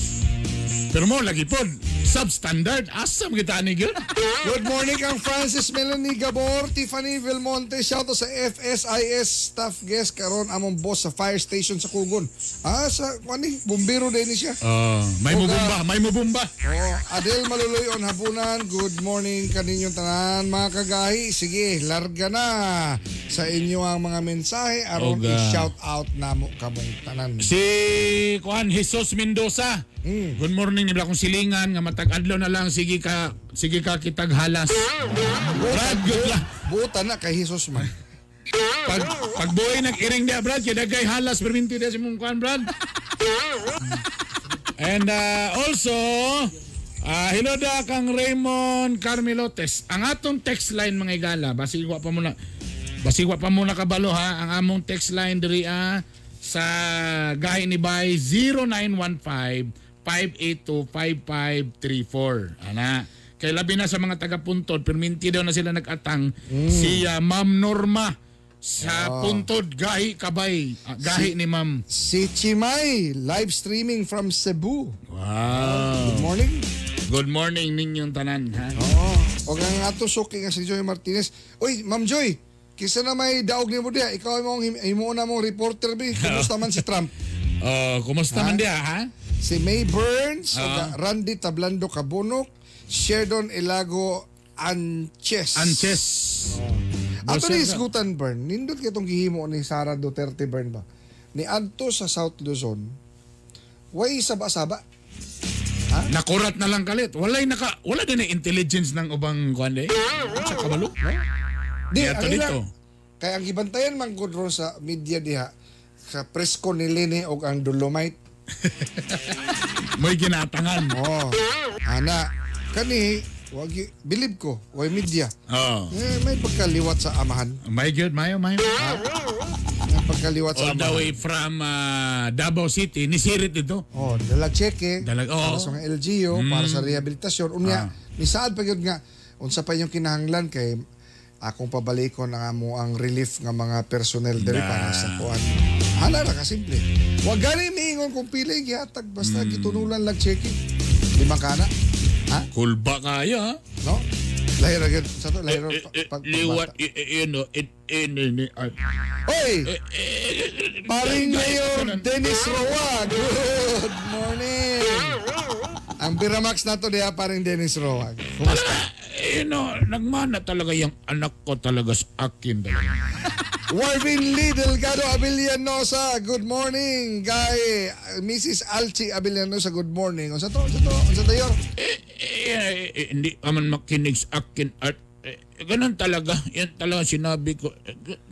Pero mo lagi pod substandard, asa mo kita ani gyud? Good morning kang Francis Melanie Gabor, Tiffany Vilmonte, shout out sa FSIS staff guest karon among boss sa fire station sa Kugon. Ah, sa kuan ni, bumbero din ni siya. Oh, may mubumba, may mubumba. Oh, Adel Maluloy on Hapunan, good morning kaninyong tanan mga kagahi. Sige, larga na sa inyo ang mga mensahe aron Oga. i-shout out namo kamong tanan. Si Juan Jesus Mendoza. Good morning nila akong silingan nga matag adlaw na lang sige ka kitag halas. Brad, good lang. Buta na kay Jesus man. Pag pagbuhi nag-iring dia Brad, kay dagay halas perminti dia sa imong kuan Brad. And also hello da kang Raymond Carmelotes. Ang atong text line mga igala, basig wa pa muna kabalo ha, ang among text line diri sa gahi ni Bay 0915 582 5534. Ana. Kay labi na sa mga taga-Puntod, perminti daw na sila nag-atang si Ma'am Norma sa Puntod, gahi kabay, gahi ni Ma'am. Si Chimay, live streaming from Cebu. Wow. Good morning. Good morning ninyong tanan ha. Oo. O ang ato suki nga si Joy Martinez. Uy, Ma'am Joy, kisa na may daog nimo diha, ikaw imong himuon na mong reporter bi. Kumusta man si Trump? Oh, kumusta man diha ha? Si May Burns, o Randy Tablando Cabunok, Sherdon Elago Anches. Anches. Ato ni isgutan Bern, nindot kay itong gihimo ni Sara Duterte Bern ba? Ni adto sa South Luzon, way saba-saba. Nakurat na lang kalit. Walay naka wala din na intelligence ng ubang kuan eh. Sa kabalo. Di, Di, ang ato dito. Kaya ang gibantayan man gud ron sa media diha, sa presko ni Lene og ang Dolomite. May ginatangan. Oh. Ana, kani wag bilib ko, way media. Oh. Eh, may pagkaliwat sa amahan. May good, mayo, mayo. May pagkaliwat sa All the amahan. way from Davao City, nisirit dito. Oh, dalag cheque Dalag, oh. para sa mga LGU, para sa rehabilitasyon. Unya, nisaad pa gyud nga unsa pa yung kinahanglan kay akong pabalikon ang amo ang relief nga mga personnel diri para sa kuan. Hala ra ka simple. Wa gani miingon kung pili gihatag basta gitunulan lang cheque. Lima kana. Ha? Kulba kaya ha? No? Lahi ra gyud sa to lahi ra pag Liwat, you know, it, Oy! Paring Mayor Dennis Roa. Good morning. Ang Piramax nato diha paring Dennis Roa. Kumusta? You know, nagmana talaga yung anak ko talaga sa akin. Talaga. Warvin Lee Delgado Abellanosa, good morning. Kay Mrs. Alchi Abellanosa, good morning. Unsa to? Unsa to? Unsa tayo? Hindi ka man makinig sa akin at ganun talaga. Yan talaga sinabi ko.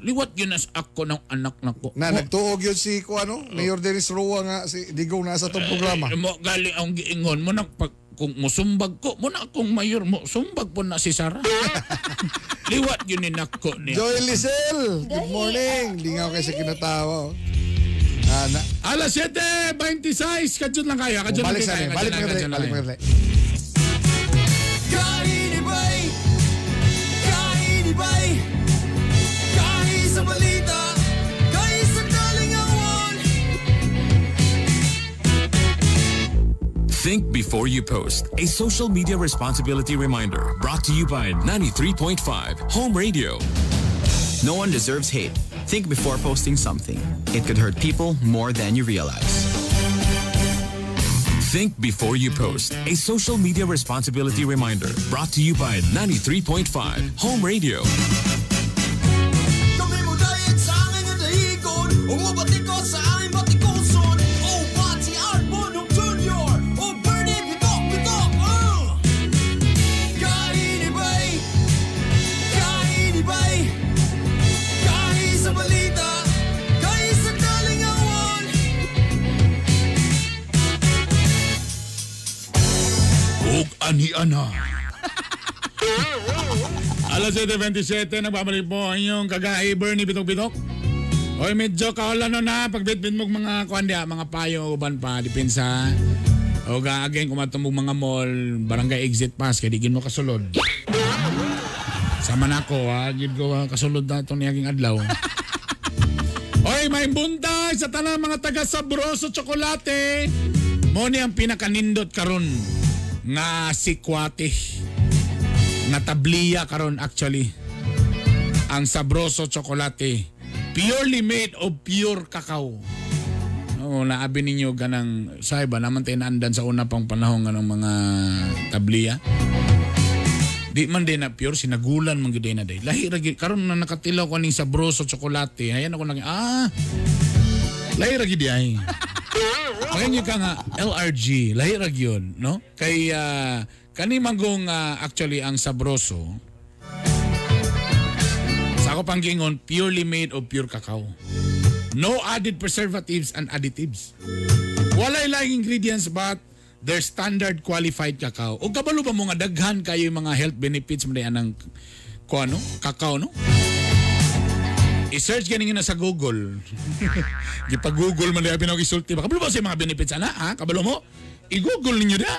Liwat yun as ako ng anak na ko. Na nagtuog yun si ko ano, Mayor Dennis Roa nga si Digong nasa tong programa. Mo gali ang giingon mo nang pag kung musumbag ko, mo na akong mayor mo, sumbag po na si Sarah. Liwat yun ni nako niya. Joy Lisel, good morning. Lingaw kay sa kinatawa. Oh. Na, Alas 7:26, kadjot lang kayo. Kadjot lang balik sa kayo. balik kadjot balik lang, balik kadjot lang balik. Kainibay! Kainibay! Kahi sa balita, kahi sa kalingawan. Think before you post. A social media responsibility reminder brought to you by 93.5 Home Radio. No one deserves hate. Think before posting something. It could hurt people more than you realize. Think before you post. A social media responsibility reminder brought to you by 93.5 Home Radio. Kami mo dayet sa angin nga dahigon, umubati ko sa aming batikuson. Oh, Bati Art Bonong Jr. Oh, Bernie Bitok Bitok. Kainibay, kainibay, kahi sa balita, kahi sa kalingawan. Ug ani-ana. Alas 7:27, nagbabalik po ang inyong kagahi Bernie Bitok Bitok. Oy, medyo kaulano na pagbitbit mo mga kuan diha, mga payo uban pa depensa. O ga again kung matumog mga mall, barangay exit pass kay di gid mo kasulod. Sama na ako ha, gid ko ha, kasulod na itong niyaging adlaw. Oy, may buntag sa tanang mga taga Sabroso Chocolate. Mo ni ang pinakanindot karon nga sikwate. Nga tabliya karon actually. Ang Sabroso Chocolate. Purely made of pure cacao. Oo, naabi ninyo ganang say ba naman tayo naandan sa una pang panahon nga ng mga tabliya. Di man din na pure, sinagulan man gyud na day. Lahi ra gyud karon na nakatilaw ko aning Sabroso Chocolate. Ayan ako nag lahi ra gyud ay. Pakinyo ka nga LRG, lahi ra gyud, no? Kay kani manggong actually ang Sabroso sa ako pang giingon, purely made of pure cacao. No added preservatives and additives. Walay laing ingredients but their standard qualified cacao. O kabalo ba mo nga daghan kayo yung mga health benefits mo anang kuano, cacao, no? I-search ganin na sa Google. Gipag-Google man diha pinag isulti ba. Kabalo ba sa mga benefits ana, ha? Kabalo mo? I-Google ninyo da.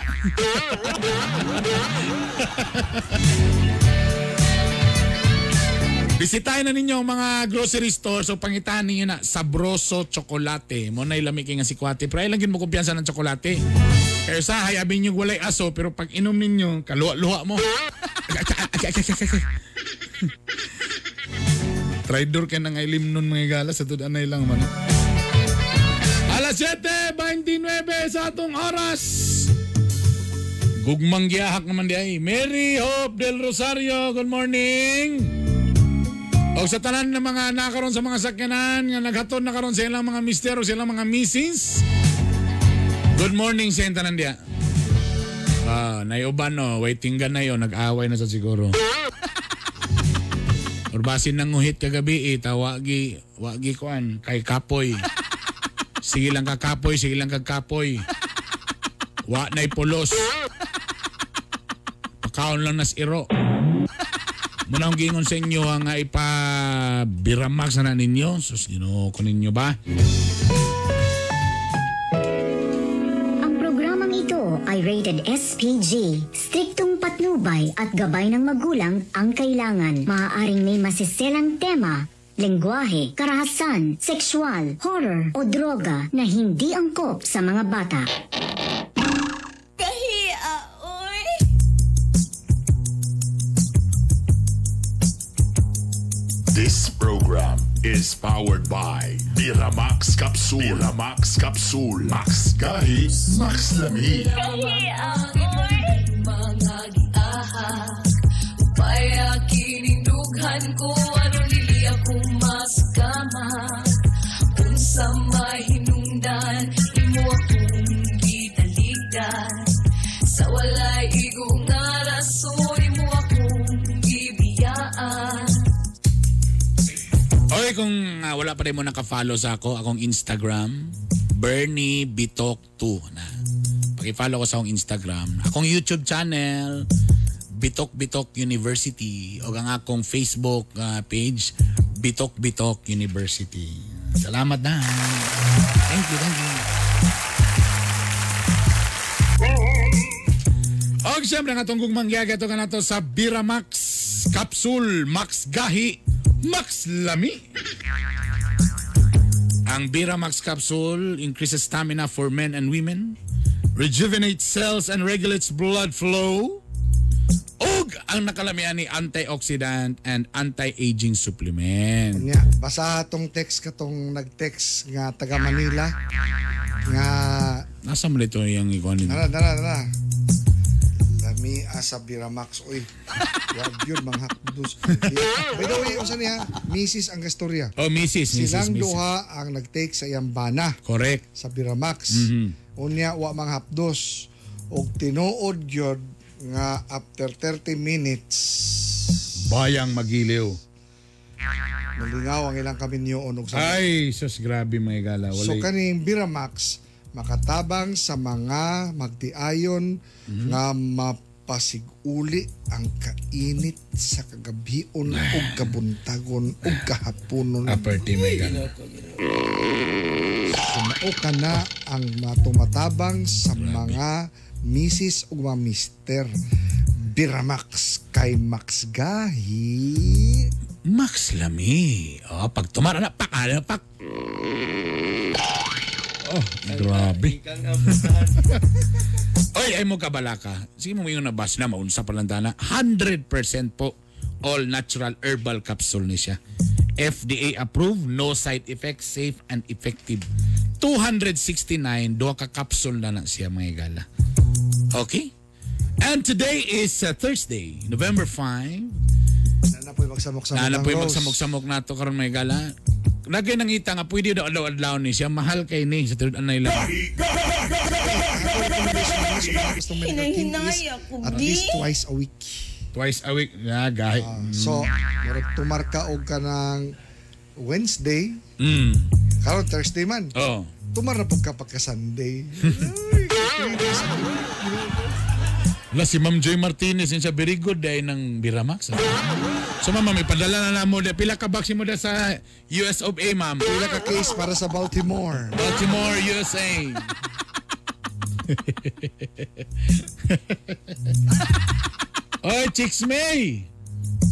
Bisitahin na ninyo ang mga grocery store so pangitaan ninyo na Sabroso Chocolate. Mo na ilami kay nga sikwate. Pero ay lang yun mo kumpiyansa ng tsokolate. Kaya sa hayabin nyo walay aso pero pag inom ninyo, kaluha-luha mo. Traidor kay nang ilim nun mga gala sa tudanay lang man. Alas 7:29 sa atong oras. Gugmang giyahak naman di ay. Mary Hope del Rosario, good morning. O sa tanan ng mga nakaroon sa mga sakyanan nga naghaton na karon sa ilang mga mister o sa ilang mga missis. Good morning sa inyong tanan diya. Naiuban no, waiting ka na yun, nag-away na sa siguro. Or basin nang nguhit kagabi eh, tawagi, wagi kuan, kay kapoy. Sige lang kakapoy, sige lang kakapoy. Wa na'y pulos. Pakaon lang nas iro. Muna akong giingon sa inyo ang ipa-biramax na ninyo. Sus, Ginoo ko ninyo ba? Ang programang ito ay rated SPG. Striktong patnubay at gabay ng magulang ang kailangan. Maaaring may masiselang tema, lengguwahe, karahasan, sexual, horror o droga na hindi angkop sa mga bata. Kahiya, oy. This program is powered by Biramax Capsule. Biramax Capsule. Max Gahi, Max Lami. Kahiya, oy. Mga giahak, upaya kinindughan ko, aron dili ako maskama. Unsa may hinungdan, imo akong gitaligdan. Sa walay igo nga rason, imo akong gibiyaan. Okay, kung wala pa rin mo naka-follow sa ako, akong Instagram, Bernie Bitok 2 na. Paki-follow ko sa akong Instagram. Akong YouTube channel, Bitok Bitok University. O ang akong Facebook page, Bitok Bitok University. Salamat na. Thank you, thank you. Og siyempre, ang atong gugmanggiyaga ito ka na to sa Biramax Capsule, Max Gahi, Max Lami. Ang Biramax Capsule increases stamina for men and women, rejuvenates cells and regulates blood flow, ug ang nakalamian ni antioxidant and anti-aging supplement. Nya, basa tong text katong nag-text nga taga Manila nga Nasa mo ito yung ikuan nito? Nara, nara, nara. Lami asa Biramax oy. Wag yun mga hakdos. By the way, unsa niya? Mrs. ang gastorya. Oh, Mrs. Mrs. Silang Mrs. duha ang nag-take sa iyang bana. Correct. Sa Biramax. Unya wa mga hapdos. Og tinuod gyud nga after 30 minutes Bayang magiliw. nalingaw ang ilang kaminyoon og sa Ay, sus, grabe mga igala. So Walay. kaning Biramax makatabang sa mga magtiayon nga mapasiguli ang kainit sa kagabion ug kabuntagon ug kahaponon. Aperti mga igala. Sumao ka na ang matumatabang sa mga misis ug mga mister. Biramax kay Max Gahi. Max Lami. Oh, pag tumara na, pak, ano, pak. Oh, grabe. Oy, ay mo kabalaka. Sige mo yung nabas na, maunsa pa lang tana. 100% po all natural herbal capsule ni siya. FDA approved, no side effects, safe and effective. 269, duha ka capsule na na siya mga igala. Okay? And today is Thursday, November 5. Na po'y magsamok-samok Na ang po'y rose. magsamok-samok na to karon may gala. Lagay nangita nga pwede daw adlaw-adlaw ni siya mahal kay ni sa third anay lang. Gustong medical team is Hinahinay ako, at B. least twice a week. Twice a week. Yeah, gahi. So, murag tumarka og ka ng Wednesday, karon Thursday man. Oh. Tumar na pud ka pagka Sunday. Ay, 3 days a week. La si Ma'am Joy Martinez yun siya very good dahil ng Biramax. Ah. So ma'am, may padala na na mo. Pila ka box mo da sa US of A, ma'am. Pila ka case para sa Baltimore. Baltimore, USA. Oy, Chicks May!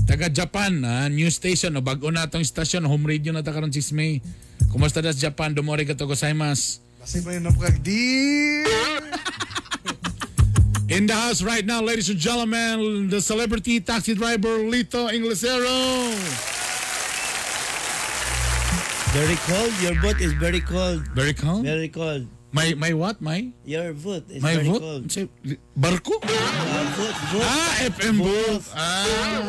Taga Japan, ha? New station. O, bago na itong station. Home radio na ta karon Chicks May. Kumusta das Japan? Dumori ka to gozaimasu. Basi pa yun ang pagdi. In the house right now, ladies and gentlemen, the celebrity taxi driver Lito Inglesero. Very cold. Your boat is very cold. Very cold? Very cold. My what? My? Your boat is My very vote? cold. Say, Barko? Vote, vote. Ah, FM booth. Ah.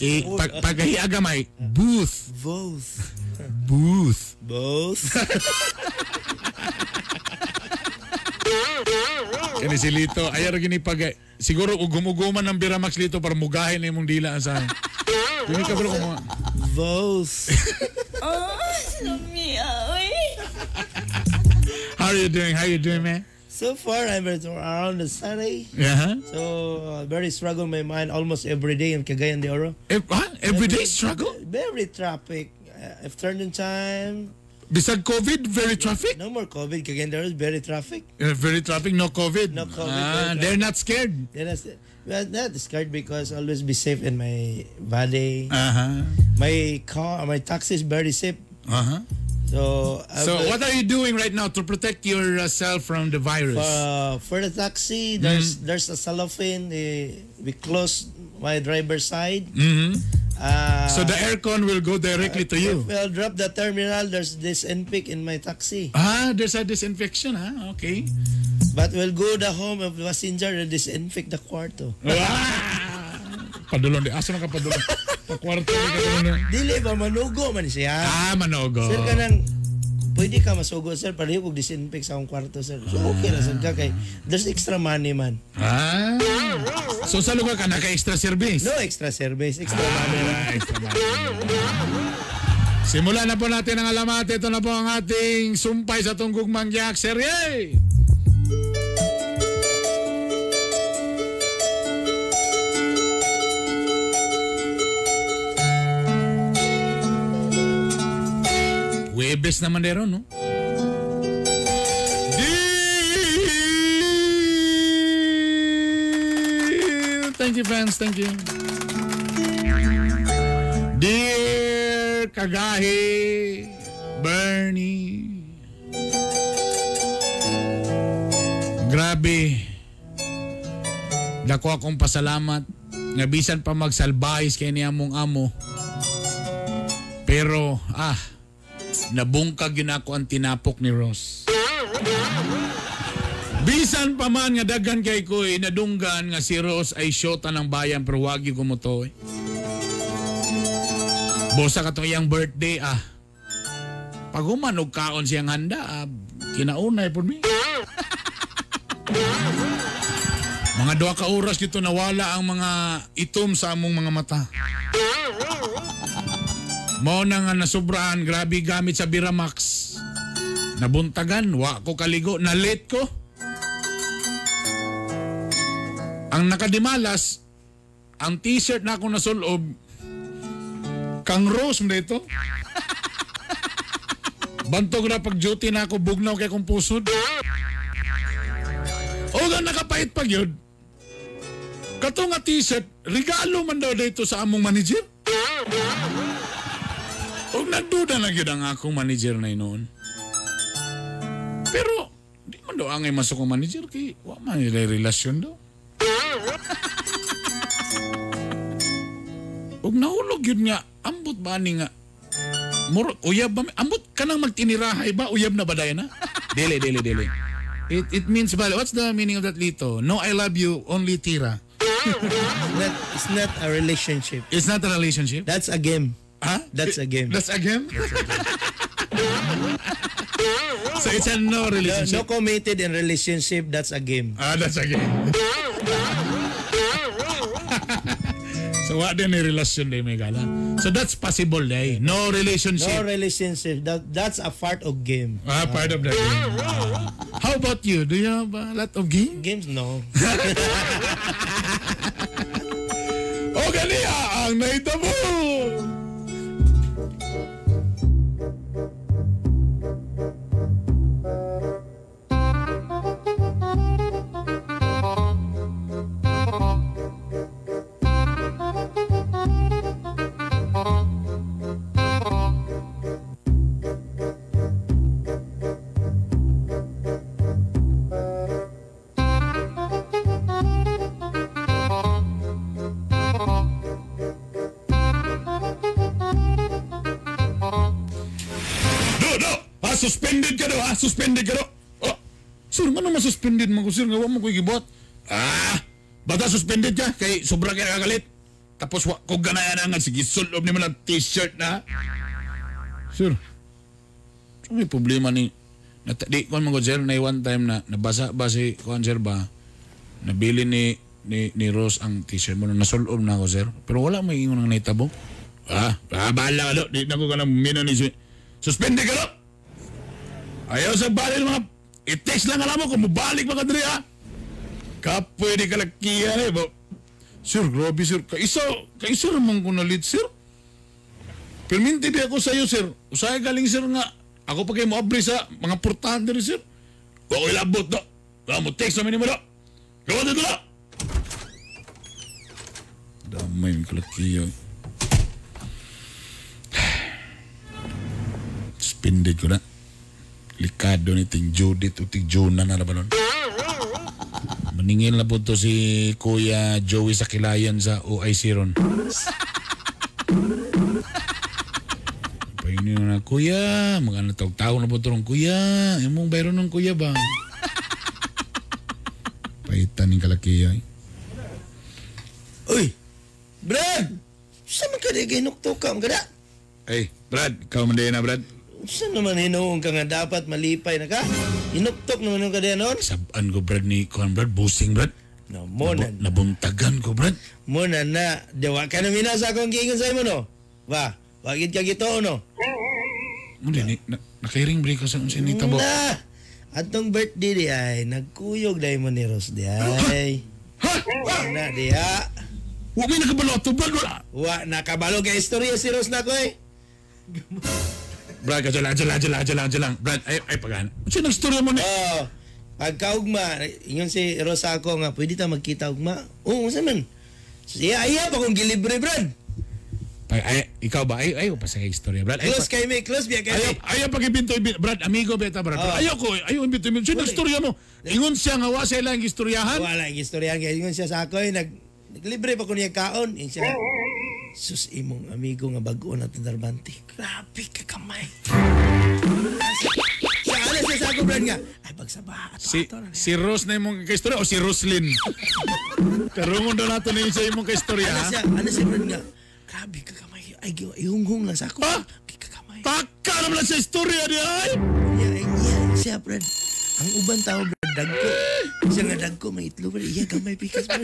Eh, pagkahiaga may booth. Both. Booth. Both. Kani si Lito, ayaw rin gini pag siguro ugum-uguman ng Biramax Lito para mugahin na imong dila sa. Dili ka bro kung Both. Oh, lami, oy. How are you doing? How you doing, man? So far, I'm around the city. Yeah. So, very struggle my mind almost every day in Cagayan de Oro. Every day struggle? Very traffic. If turn in time. Bisag COVID, very traffic? No more COVID. Cagayan de Oro is very traffic. Very traffic, no COVID. No COVID. Ah, very they're not scared. They're not, well, not scared because always be safe in my valley. Uh-huh. My car, my taxi is very safe. Uh-huh. So, So what are you doing right now to protect yourself from the virus? For the taxi, there's a cellophane. We close my driver's side. Mhm. So the aircon will go directly to you. If I'll drop the terminal, there's disinfect in my taxi. Ah, there's a disinfection, huh? Okay. But we'll go the home of the passenger and disinfect the kwarto. Padulong di. Asa man ka padulong? Pakwarto di ka padulong. Dili ba manugo man siya? Ah, manugo. Sir kanang pwede ka masugo sir pareho kog disinfect sa akong kwarto sir. So okay ra sir ka kay there's extra money man. Ah. So sa lugar ka naka extra service? No extra service, extra money lang. Ah, extra money. Simulan na po natin ang alamat. Ito na po ang ating sumpay sa tunggong mangyak. Serye! Webes naman meron, no? Thank you, fans. Thank you. Dear Kagahi Bernie. Grabe. Dako akong pasalamat nga bisan pa magsalbahis kay niya mong amo. Pero nabungkag yun ako ang tinapok ni Ross. Bisan pa man nga daghan kay ko'y nadunggan nga si Rose ay syota ng bayan pero wag yung kumuto eh. Bosa katong iyang birthday ah. Pag human og kaon siyang handa, ah, kinaunay po mi. Mga 2 ka oras dito nawala ang mga itom sa among mga mata. Mao na nga nasubrahan, grabe gamit sa Biramax. Nabuntagan, wa ko kaligo, nalit ko. Ang nakadimalas, ang t-shirt na ako nasulob, kang Rose mo dito. Bantog na pag duty na ako, bugnaw kay kong pusod. O nga nakapait pag yun. Kato nga t-shirt, regalo man daw dito sa among manager. O nagduda na yun ang akong manager na noon. Pero, di man daw angay masok ang manager kay wa man nila relasyon daw. Ug nahulog yun nga, ambot ba ni nga? Muro, uyab ba? Ambot ka nang magtinirahay ba? Uyab na ba dayon na? Dili, dili, dili. It means, ba, what's the meaning of that, Lito? No, I love you, only tira. It's not a relationship. It's not a relationship? That's a game. Huh? That's a game. That's a game? So it's a no relationship? No, no committed in relationship, that's a game. Ah, that's a game. So what din ni relasyon day may gala. So that's possible day. No relationship. No relationship. That's a part of game. Ah, part of the game. How about you? Do you have a lot of game? Games, no. O ganiya ang naitabo. Suspended ka daw, ha? Suspended ka daw. Oh, sir, ano masuspended man ko, sir? Nga, wa mo ko gibuhat. Ah, bata suspended ka? Kay sobra kay nakagalit. Tapos, wa ko ganayan nga, sige, sulob ni mo ng t-shirt na. Sir, so may problema ni... Di, kuhan mo ko, sir, na one time na nabasa ba si, kuhan, sir, ba? Nabili ni Rose ang t-shirt mo. Nasulob na ako, sir. Pero wala may ingon ng naitabo. Ah, bahala ka daw. Di na ko ka na mina ni... Suspended ka daw! Ayaw sa balil mga... I-text lang alam mo kung mabalik pa ka diri ha. Kapoy di kalakihan eh. Sir, grabe sir. Kaisa naman ko nalit sir. Pirminti di ako sa'yo sir. Usahay galing sir nga. Ako pa kayo mo-abri sa mga portahan diri sir. Huwag ko ilabot do. Wala mo text namin ni mo do. Gawa dito na. Damay yung kalakihan. Suspended ko na. Likado ni Ting Judith o Ting Jonah na ba nun? Maningil na po to si Kuya Joey Sakilayan sa OIC ron. Pahingin na, Kuya, mga natawag-tawag na po to ron, Kuya, yung mong bayro ng Kuya ba? Pahitan ng kalakiya eh. Uy! Brad! Saan man ka di ginukto ka? Mga Ay, Brad, ikaw man din na, Brad. Saan naman hinuong ka nga dapat malipay na ka? Inuktok naman yung kadiya noon? Sabaan ko, Brad, ni Kuan, Brad. Busing, Brad. No, muna. Nabuntagan ko, Brad. Muna na. Diwa ka na minasa akong giingon sa'yo mo, no? Ba, wagid ka gito, no? Hindi, nakiring break ka sa unsa ni Tabo. Na! Atong birthday di ay, nagkuyog dahil mo ni Rose di ay. Ha? Na diha. Wa may nakabalo ato, Brad, wala. Wa, nakabalo kay istorya si Rose na ko, eh. Brad, kadyo lang. Brad, ay pagana. Ano ang istorya mo ni? Oo. Pagkaugma, ingon si Rosa ako nga, pwede ta magkita ugma. Oo, unsa man? Iya, iya pa kung gilibre, Brad. Ay, ikaw ba? Ay, ayaw pa sa istorya, Brad. Ay, Close kay me, close biya kay me. Ayaw pag-ibinto, Brad, amigo beta, Brad. Oh. Ayaw ko, ayaw imbito. Sino ang istorya mo? Ingon siya nga, wa siya lang istoryahan? Wala ang istoryahan. Kaya ingon siya sa ako, eh, naglibre pa ko niya kaon. Ingon siya, sus imong amigo nga bag-o na Darbante. Grabe ka kamay. Sa ano siya sa ako, ko Brad nga. Ay pagsaba. Si Rose na imong kaistorya o si Roslyn? Karungon daw nato na sa imong kaistorya. Ano siya Brad nga? Grabe ka kamay. Ay ihunghong lang sa ako. Ha? Taka naman lang sa istorya di ay. Yeah, siya Brad. Ang uban tao Brad dagko. Siya nga dagko may itlog Brad. Iya gamay pikas Brad.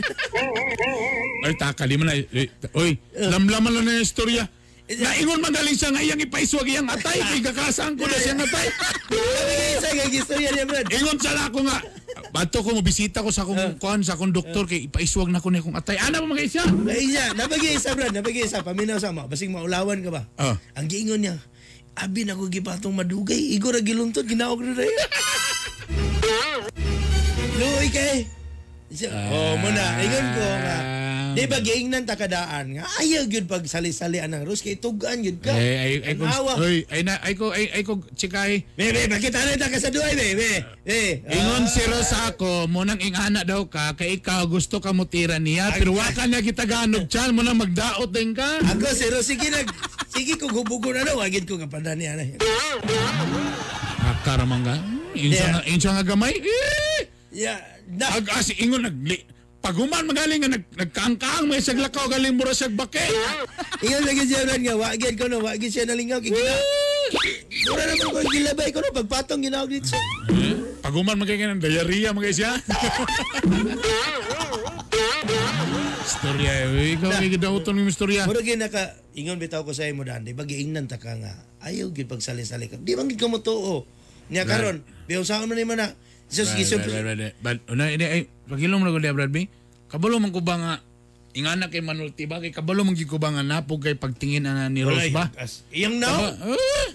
Ay taka di man na. Oy, lamlaman lang na yung istorya. Naingon man galing siya nga iyang ipaiswag iyang atay kay kakasaan ko na siyang atay. Sa kay istorya niya Brad. Ingon sa ako nga. Bato ko mobisita ko sa akong kuan sa akong doktor kay ipaiswag na ko na akong atay. Ana ba mga siya? Ay siya, nabagi isa Brad, nabagi isa paminaw sa mo. Basig maulawan ka ba? Ang giingon niya, abi na ko gipatong madugay, igo ra giluntod ginaog na dayon. Luoy kay. Siya, oh, muna, ingon ko nga. Di ba giingnan ta kadaan nga ayaw gyud pag sali-sali anang Rose kay tugaan gyud ka. Ay ay ko Awa. oy ay na ay ko ay ko chikay. Be be bakit ano ta ka sa duay be be. Be. Ingon si Rose ako, mo nang ingana daw ka, kay ikaw gusto ka mo tira niya, pero wa ka niya gitaganog tiyan, mo nang magdaot din ka. Ako si Rose sige nag sige ko gubugon ano wagid ko nga pandan niya. Akaramang ka. Insa nga gamay. Eh! Yeah. Ag as ingon nagli Paguman magaling nga nagkaangkaang may saglakaw galing mura siyag bake. Ingon lagi siya ran nga wagid ko no wagid siya nalingaw kay gina. Mura naman ko gilabay ko no pagpatong ginaog dito. Paguman magaling nga diarrhea mga siya. Istorya eh. Ikaw may gidauton ng istorya. Mura gyud naka ingon bitaw ko sa imo daan, di ba giingnan ta ka nga ayaw gyud pagsali-sali ka. Di man gyud ka motuo. Nya karon, biyon saon man nimo na. Jesus Right, gisub. right. But una ini ay pagilom na ko diya Brad B. Kabalo man ko ba nga ingana kay Manulti ba kay kabalo man gyud ko ba nga napog kay pagtingin ana ni Rose ba? Iyang nao.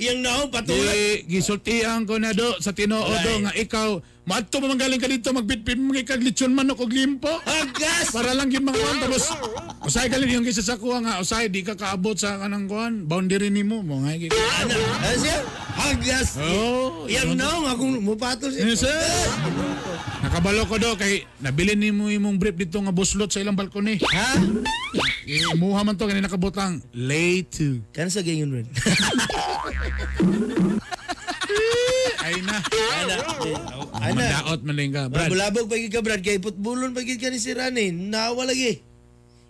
Iyang nao patulad. Di gisultian ko na do sa tinuod do nga ikaw maadto pa man galing ka dito magbitbit mo kay kag lechon manok og limpo. Agas. Para lang gyud mga kuan tapos usay galing yung kisa sa kuha nga usay di ka kaabot sa kanang kuan boundary nimo mo nga gyud. Ana, ano siya? Hagas. Oh, Iyang nao nga kung mupatol siya. Yes, sir. Nakabalo ko do kay nabili nimo imong brief dito nga buslot sa ilang balkone. Ha? Imuha man to kani nakabutang lay to. Kan sa gayon rin. Ay na. Ana, ana. Mandaot man din ka, Brad. Bulabog pa gyud ka Brad kay putbulon pa gyud ka ni si Rani. Nawa lagi.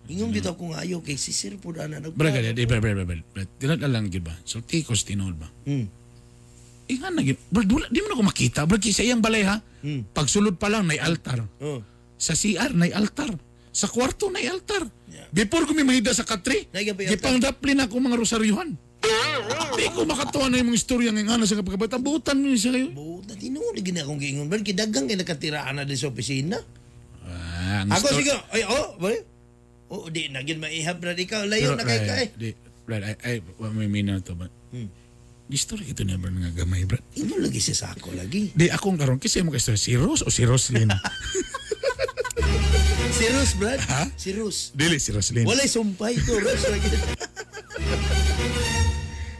Ingon bitaw ko nga ayaw kay si Sir pud ana nag. Brad, di brad, brad, brad, brad. Tinod lang gyud ba? Sulti ko sa tinuod ba? Ingan na gyud. Brad, wala, di mo na ko makita. Brad, kay sa iyang balay ha. Pagsulod pa lang, nay altar. Oh. Sa CR, nay altar. Sa kwarto, nay altar. Before ko may mahida sa katre, gipangdaplin ako mga rosaryuhan. Di ko makatuwa na yung mga istorya nga nga sa kapagkabata. Buutan mo siya kayo. Buutan, tinuod gid na akong giingon. Brad, kidagang kay nakatiraan na din sa opisina. Ah, ang Ako sige, ay oh, boy. Oh, di na gid maihap Brad ikaw layo Pero, na kay ka eh. Di, Brad, ay, wa may minaw to ba? Istorya ito na Brad nga gamay, Brad. Ingon lagi siya sa ako lagi. Di, akong karon kasi mo ka si Rose o si Roslyn? Si Rose, Brad. Ha? Si Rose. Dili si Roslyn. Walay sumpay to, Rose lagi.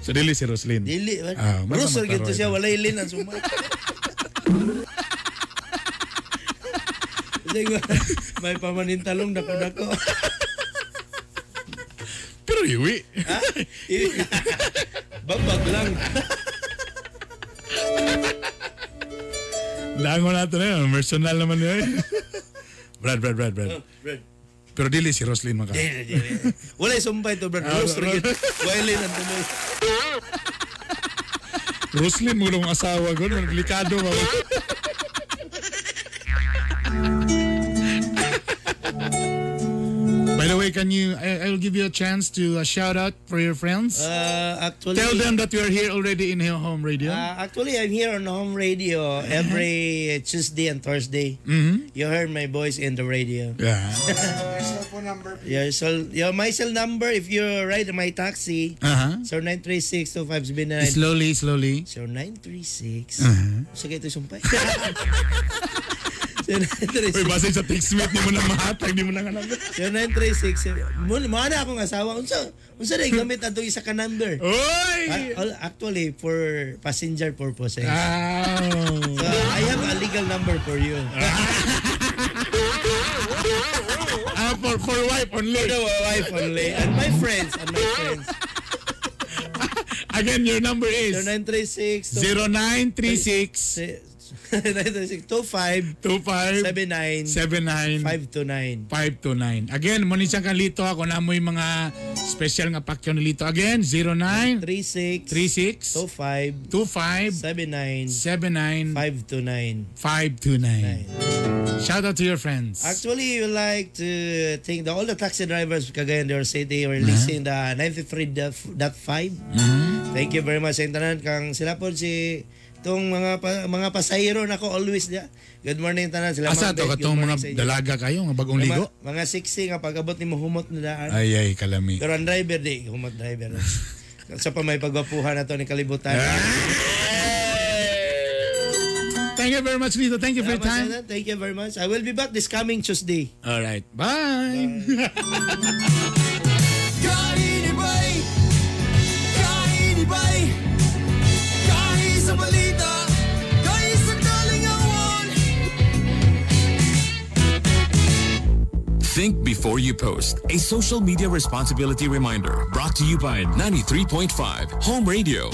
So dili si Roslyn. Dili, man. Ah, Rose lagi to mataroy. siya, walay lin ang sumpay. Sige, may pamanintalong dako-dako. Pero iwi. Ha? Babag lang. Dango nato na yun. Personal naman yun. Brad, Brad, Brad, Brad. Oh, Brad. Pero dili si Roslyn maka. Dili, dili. Walay sumpay to, Brad. Ah, Rose lagi. Walay lin ang tumoy. Roslyn mo ang asawa ko. Delikado ba? By the way, can you? I'll give you a chance to shout out for your friends. Actually, Tell them that you are here already in your home radio. Actually, I'm here on home radio every Tuesday and Thursday. Mhm. You heard my voice in the radio. Yeah. Your cell phone number. Your cell, your my cell number if you ride my taxi. Uh-huh. 0936 2579. Slowly, slowly. 0936. Uh-huh. Sige, ito sumpay. 0936. Uy, basta sa text mate, di mo na mahatag, di mo na alam. 0936. Mo mo na akong asawa. Unsa na gamit atong isa ka number? Oy! Actually for passenger purposes. Oh. So I have a legal number for you. For wife only. For the wife only. And my friends. And my friends. Again, your number is 0936 0936 25 25 79 79 529. 529. Again, mo ni siyang kalito ako na mo yung mga special nga pakyo ni Lito. Again, 09 36 36 25 25 79 79 529. 529. Shout out to your friends. Actually, we like to thank all the taxi drivers of Cagayan de Oro City releasing the 93.5. Thank you very much sa tanan kang sila po si tong mga pasahero nako always dia. Good morning tanan sila. Asa Ma'am to Beth. Good katong morning mga sa inyo. dalaga kayo nga bagong ligo? Mga 60 nga pag-abot ni mo humot na daan. Ay ay kalami. Pero ang driver di humot driver. Sa pa may pagwapuhan na to ni kalibutan. Thank you very much, Lito. Thank you for your time. Salamat, Thank you very much. I will be back this coming Tuesday. All right. Bye. Kainibay! Kainibay! Kahi sa balita, kahi sa kalingawan. Think before you post. A social media responsibility reminder brought to you by 93.5 Home Radio.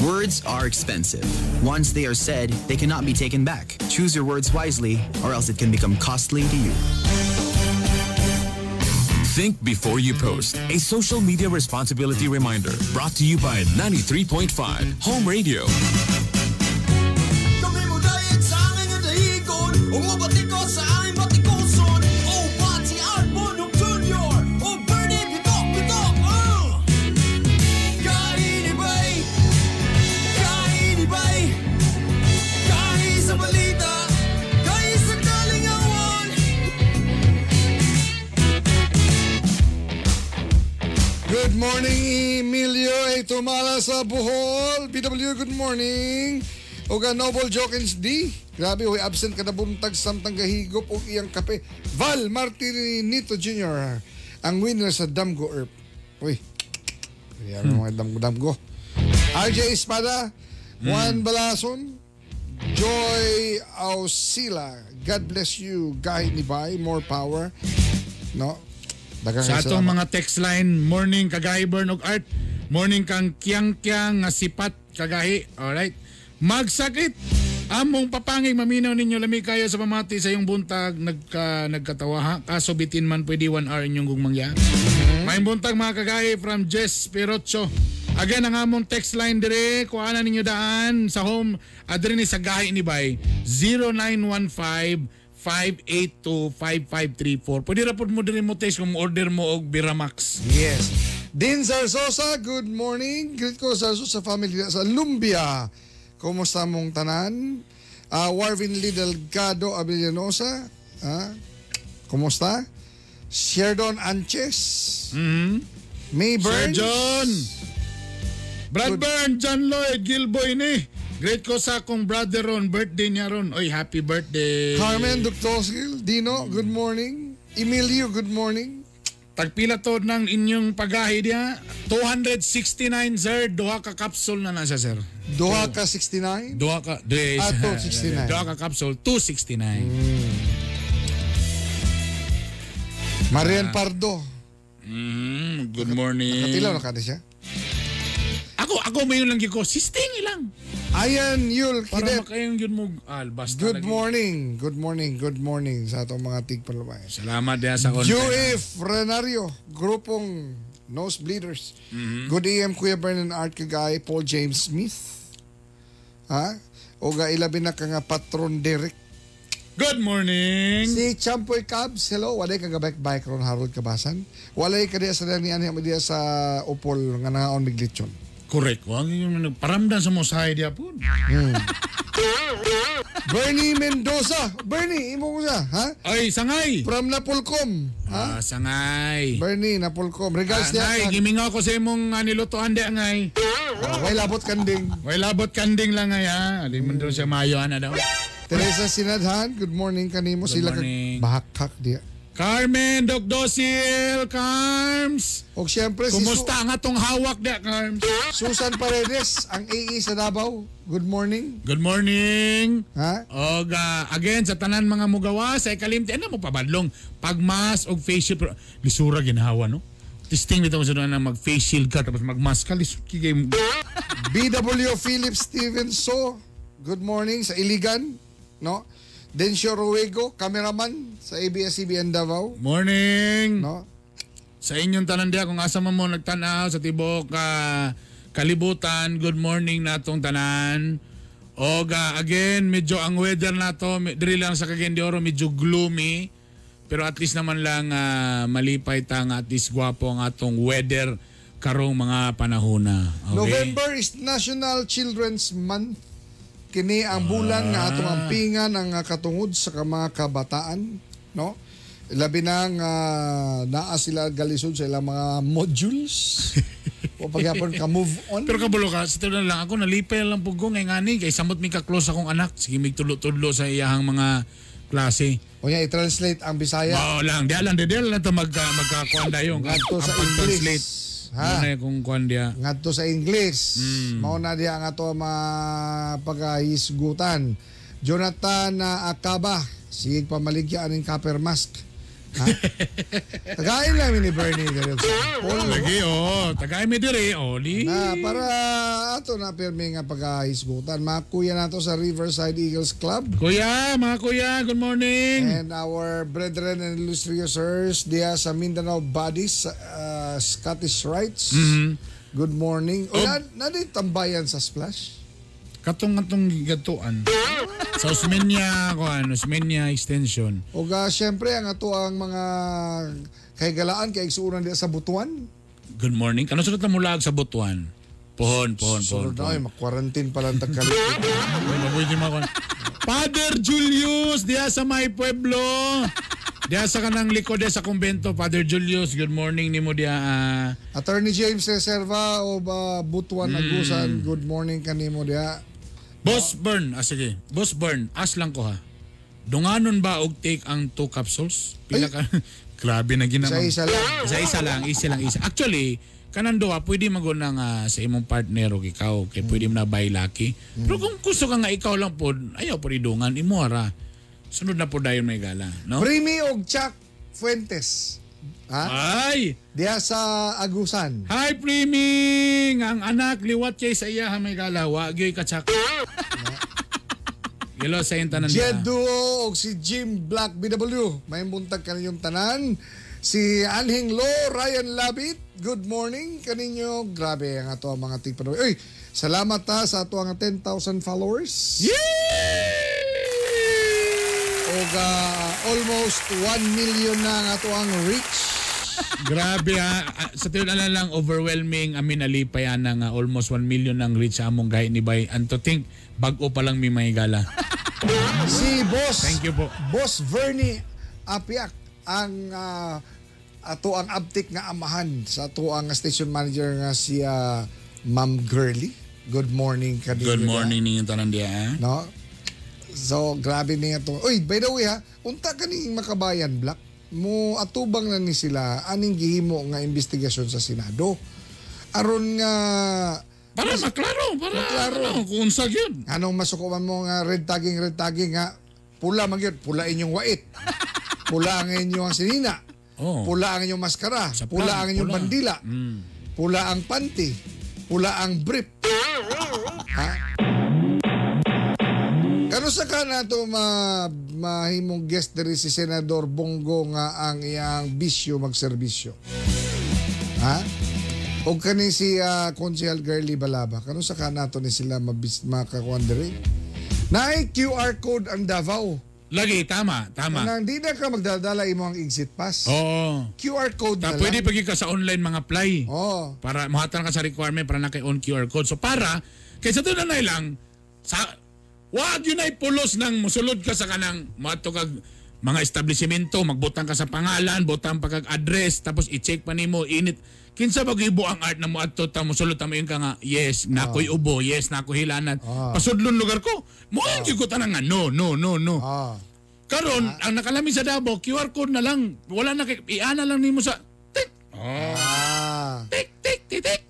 Words are expensive. Once they are said, they cannot be taken back. Choose your words wisely, or else it can become costly to you. Think before you post. A social media responsibility reminder brought to you by 93.5 Home Radio. Kami mo dayet sa angin nga dahigon, umabati ko sa aming batikuson. O Pati Art Bonong Jr., O Bernie Bitok Bitok, Kainibay! Kainibay! Kahi sa balita, kahi sa kalingawan. Good morning, Emilio A. Tumala sa Bohol. BW, good morning. Ug ang Noble Jokins D. Grabe, huy, absent ka na buntag samtang gahigop og iyang kape. Val Martinito Jr. Ang winner sa Damgo Erp. Uy, kaya mga Damgo-Damgo. RJ Espada, Juan Balason, Joy Ausila. God bless you, Gahi ni Bay. More power. No? Daghang Sa atong salamat. mga text line, morning kagahi Bern og Art, morning kang Kiang-Kiang nga sipat kagahi. Alright. Magsakit among papangig maminaw ninyo lami kayo sa pamati sa iyong buntag nagkatawa ha. Kaso bitin man pwede 1 hour inyong gugmangya. May buntag mga kagahi from Jess Perocho. Again ang among text line dire kuha na ninyo daan sa home adre ni sa gahi ni Bay 0915 582-5534. Pwede ra pud mo diri mo text kung order mo og Biramax. Yes. Dean Zarzosa, good morning. Greet ko Zarzosa family sa Lumbia. Kumusta mong tanan? Warvin Lee Delgado Abellanosa. Kumusta? Sherdon Anches. May Sir Burns. John. Brad Burns, John Lloyd, Gilboy ni. Great ko sa akong brother ron. Birthday niya ron. Oy, happy birthday. Carmen Ductosil. Dino, good morning. Emilio, good morning. Tagpila to ng inyong pagahi niya. 269, sir. Duha ka capsule na nasa, sir. Duha ka 69? Duha ka. Ah, 269. Duha ka capsule, 269. Marian Pardo. Good morning. Nakatilaw na ka na siya. Ako mayon lang gyud ko. Sisting ilang. Ayan, Yul Para Kidet. makayong yun mo. Ah, basta Good lagi. morning. Good morning. Good morning sa atong mga tigpalumay. Salamat diha sa content. Joey Frenario, grupong Nosebleeders. Good AM, Kuya Bernard Art Kagay, Paul James Smith. Ha? O ga ilabi na ka nga Patron Derek. Good morning. Si Champoy Cubs, hello. Walay ka gabike bike ron Harold Kabasan. Walay ka diya sa ni ani diya sa Upol nga nangaon miglitsyon. Correct. Wag yung nagparamdam sa mosahe diya po. Bernie Mendoza. Bernie, imo ko siya, ha? Ay, sangay. From Napolcom. Ha? Ah, sangay. Bernie, Napolcom. Regards niya. Ay, gimingaw ko sa imong nilutuan di ngay. Way labot kanding. Way labot kanding lang ngay ha. Di man daw siya maayo ana daw. Teresa Sinadhan, good morning kanimo. Good Sila morning. kag bahakhak diya. Carmen Docdosil, Carms. Og siyempre si Kumusta ang atong hawak diya, Carms? Susan Paredes, ang AE sa Davao. Good morning. Good morning. Ha? Og again sa tanan mga mugawa sa ikalimti ano mo pabadlong pagmas og face shield pero lisura ginhawa no. Testing bitaw sa na mag face shield ka tapos magmask ka lisod kay BW Philip Stevenso. good morning sa Iligan, no? Dencio Ruego, cameraman sa ABS-CBN Davao. Morning. No? Sa inyong tanan diha kung asa man mo nagtan-aw sa tibuok kalibutan, good morning natong tanan. Og again, medyo ang weather nato diri lang sa Cagayan de Oro medyo gloomy. Pero at least naman lang malipay ta nga at least gwapo ang atong weather karong mga panahona. Okay? November is National Children's Month. Kini ang bulan nga atong ampingan ang katungod sa mga kabataan, no? Labi na nga naa sila galisod sa ilang mga modules. O pagyapon ka move on. Pero kabulo ka, sa tulo lang ako, nalipay lang po ko ngay ngani, kay samot mi ka-close akong anak. Sige, mig tudlo-tudlo sa iyahang mga klase. O niya, i-translate ang Bisaya. Oo lang, di lang, di lang ito magkakuan dayon. Ngadto sa Ang pag-translate. English. Ha? Muna yung kung kuan diya. Ngadto sa English. Mao na diya ang ato mga pagkahisgutan. Jonathan Akaba, sige pamaligya aning copper mask. Ha? Tagain lang ni Bernie diri. Paul. Lagi, oo. Tagay mi diri, oh, di. Na para ato na pirmi nga pagkahisgutan. Mga kuya nato sa Riverside Eagles Club. Kuya, mga kuya, good morning. And our brethren and illustrious sirs diya sa Mindanao Bodies, Scottish Rites. Good morning. O, na, na tambayan sa Splash? Katong atong gigatuan. Sa Osmeña, kuan, Osmeña Extension. O ga, syempre, ang ato ang mga kahigalaan kay igsuonan diya sa Butuan. Good morning. Kano sunod na mulag sa Butuan? Pohon, pohon, pohon. Sunod na, ay, makwarantine pa lang tagkalit. Uy, mabuti mo ako. Father Julius, diya sa may pueblo. Diya sa kanang likod diya sa kumbento. Father Julius, good morning nimo diya. Attorney James Reserva o ba Butuan Agusan, good morning kanimo diya. Boss Bern, sige. Boss Bern, as lang ko ha. Dunganon ba og take ang 2 capsules? Pila ka? Grabe na ginamang. Isa-isa lang. Isa-isa lang, isa lang, isa. Actually, kanang duha pwede maguna nga sa imong partner o ikaw kay pwede mo na buy lucky. Pero kung gusto ka nga ikaw lang pod, ayaw po idungan imo ra. Sunod na po dayon may gala, no? Primi og Chuck Fuentes. Ha? Ay! Diya sa Agusan. Hi Priming! Ang anak liwat kay sa iya ha may gala, wa gyoy katsak. Hello sa iyong tanan diha. Jed Duo og si Jim Black BW. May buntag kaninyong tanan. Si Anhing Lo, Ryan Labit, good morning kaninyo. Grabe ang ato ang mga tigpanood. Uy, salamat ta sa ato ang 10,000 followers. Og almost 1 million na ang ato ang reach. Grabe ha. Sa tiyon ala lang overwhelming amin nalipay ana nga almost 1 million ang reach sa among gahi ni Bay. And to think bag-o pa lang mi may gala. Si Boss. Thank you po. Boss Vernie Apiak ang ato ang abtik nga amahan sa ato ang station manager nga si Ma'am Girly. Good morning kanino. Good morning ninyong tanan diha. Ha? No? So grabe niya to. Uy, by the way ha, unta kaning Makabayan Black mo atubang na ni sila aning gihimo nga investigasyon sa Senado. Aron nga para maklaro, para maklaro ano, kung unsa gyud. Anong masukuman mo nga red tagging nga pula man gyud, pula inyong wait. Pula ang inyong sinina. Oh. Pula ang inyong maskara, Sa pula ang inyong pula. bandila. Pula ang panty, pula ang brief. Ha? Kano sa ka na ito mahimong guest diri si Senador Bongo nga ang iyang bisyo magserbisyo? Ha? O kani si Konsehal Girly Balaba, kano sa ka nato ni sila makakuan diri? Naay QR code ang Davao. Lagi, tama, tama. Nang di na ka magdadala imo ang exit pass. Oo. QR code Ta, na lang. pwede pagi ka sa online mga apply. Oo. Para muhatan ka sa requirement para na kay on QR code. So para kaysa doon na lang sa wag yun ay pulos nang musulod ka sa kanang moadto kag mga establishmento, magbutang ka sa pangalan, butang pa kag address, tapos i-check pa nimo init. Kinsa ba gibo ang art na moadto ta musulod ta moingon ka nga, yes, nakoy ubo, yes, nakoy hilanat. Pasudlon lugar ko. Mo oh. ko tanan nga no, no, no, no. Karon ang nakalami sa Davao, QR code na lang. Wala na kay iana lang nimo sa tik. Ah. Tik tik tik tik.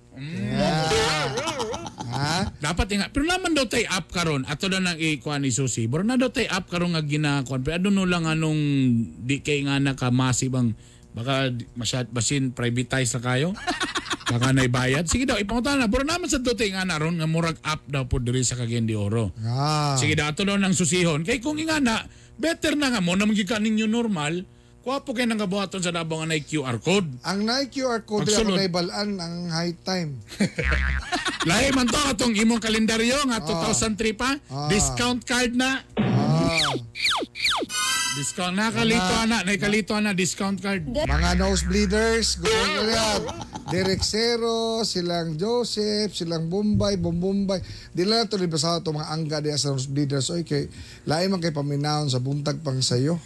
Ha? Dapat nga. Pero naman daw tay app karon. Ato na nang ikuan ni Susi. Pero na daw tay app karon nga ginakuan. Pero ano lang anong di kay nga naka massive ang baka masyad basin privatize na kayo. Baka naibayad. Sige daw, ipangutan na. Pero naman sa dote nga na ron, nga murag app daw po diri sa Cagayan de Oro. Ah. Sige daw, ato daw ng susihon. Kay kung nga na, better na nga mo, na magiging ninyo normal, kuha po kayo ng kabuhaton sa Davao nga na QR code. Ang na QR code ako Pagsulod. naibalaan ang high time. Lahi man to atong imong kalendaryo nga 2003 pa, Ah. discount card na. Ah. Discount na kalito ana, nakalito ana discount card. Mga nosebleeders, go yan. Derek Cero, silang Joseph, silang Bombay, Bombombay. Di lang nato libasa ito mga angga diya sa nosebleeders. Oy, kay lain man kay paminahon sa buntag pang sayo.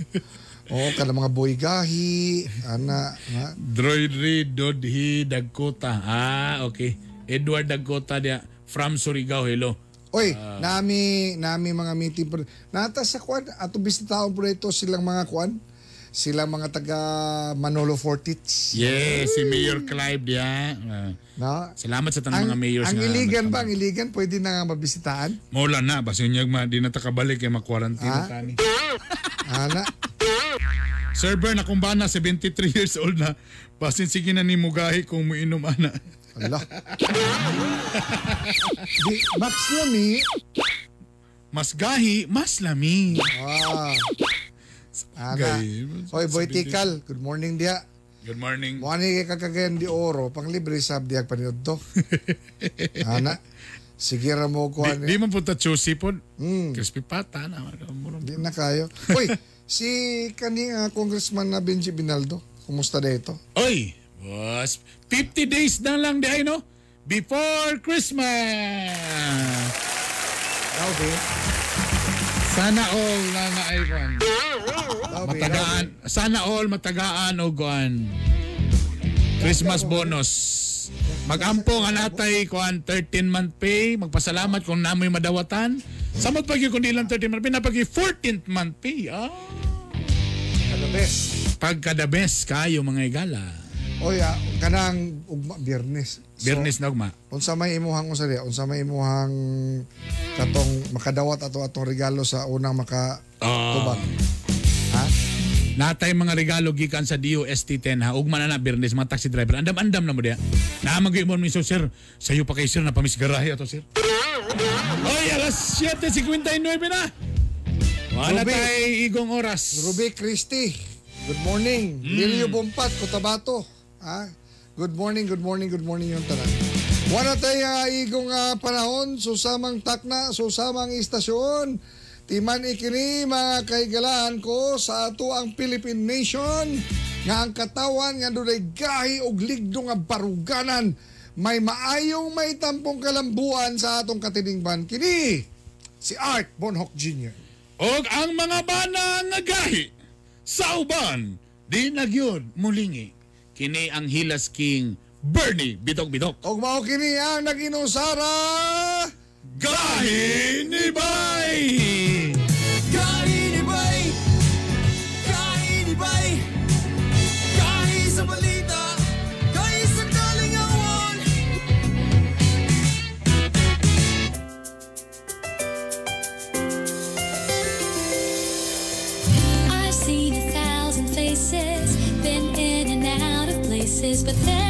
Oo, kada mga boygahi, ana, nga. Droidri Dodhi Dagkota. Ah, okay. Edward Dagkota dia from Surigao. Hello. Oy, Ah. nami nami mga meeting pero nata sa kwan ato bisitaon po ito silang mga kwan. Silang mga taga Manolo Fortits. Yes, si Mayor Clive dia. Ah. Na? Salamat sa tanang mga mayors Ang nga iligan ba? Ang iligan pwede na nga mabisitaan? Mola na basin niya ma di na ta kabalik kay ma-quarantine Ah? tani. Ana. Sir Bern, akong bana 73 years old na. Basin sige na ni mugahi kung muinom ana. Ala. Di, Max Lami. Mas gahi, mas lami. Ah. Ana. Oy, Boy Tikal, good morning diya. Good morning. Mo ani kay Cagayan de Oro, pang libre sab diya paniud to. Ana. Sige ra mo ko Di, di man po ta choosy po. Crispy pata na. Di na kayo. Uy, si kani congressman na Benji Binaldo, kumusta dito? Oy, boss. 50 days na lang di ay no? Before Christmas. Okay. Sana all na na ay kwan. Matagaan. Sana all matagaan o kuan. Christmas bonus. Magampo nga natay kuan 13 month pay. Magpasalamat kung namoy madawatan. Samot pag yun kundi lang 13 month pay, napag 14th month pay. Ah. Kada best. Pagka the best kayo mga igala. Oy, kanang ugma Biyernes. So, Biyernes na ugma. Unsa may imuhang unsa diya? Unsa may imuhang katong makadawat ato atong regalo sa unang maka tubag. Ha? Natay mga regalo gikan sa DOST 10 ha. Ugma na na Biyernes mga taxi driver. Andam-andam na mo diya. Naamag mo minso sir. Sayo pa kay sir na pamisgarahe ato sir. Oy, alas 7:59 na. Wala Ruby. tay igong oras. Ruby Christie, good morning. Lilio Bompat, Cotabato. Ha? Good morning, good morning, good morning yung tanan. Wala tayo igong panahon, susamang takna, susamang istasyon. Timan ikini mga kaigalaan ko sa ato ang Philippine Nation nga ang katawan nga dunay gahi og ligdo nga baruganan may maayong may tampong kalambuan sa atong katiningban kini si Art Bonhoc Jr. Og ang mga bana nga gahi sa uban di na gyud mulingi. Kini ang Hilas King Bernie Bitok Bitok. Og mao kini ang naginusara Gahi ni Bay! Gahi ni Bay! Gahi ni Bay! Gahi sa balita! Gahi sa kalingawan! I've seen 1,000 faces, been in and out of places, but there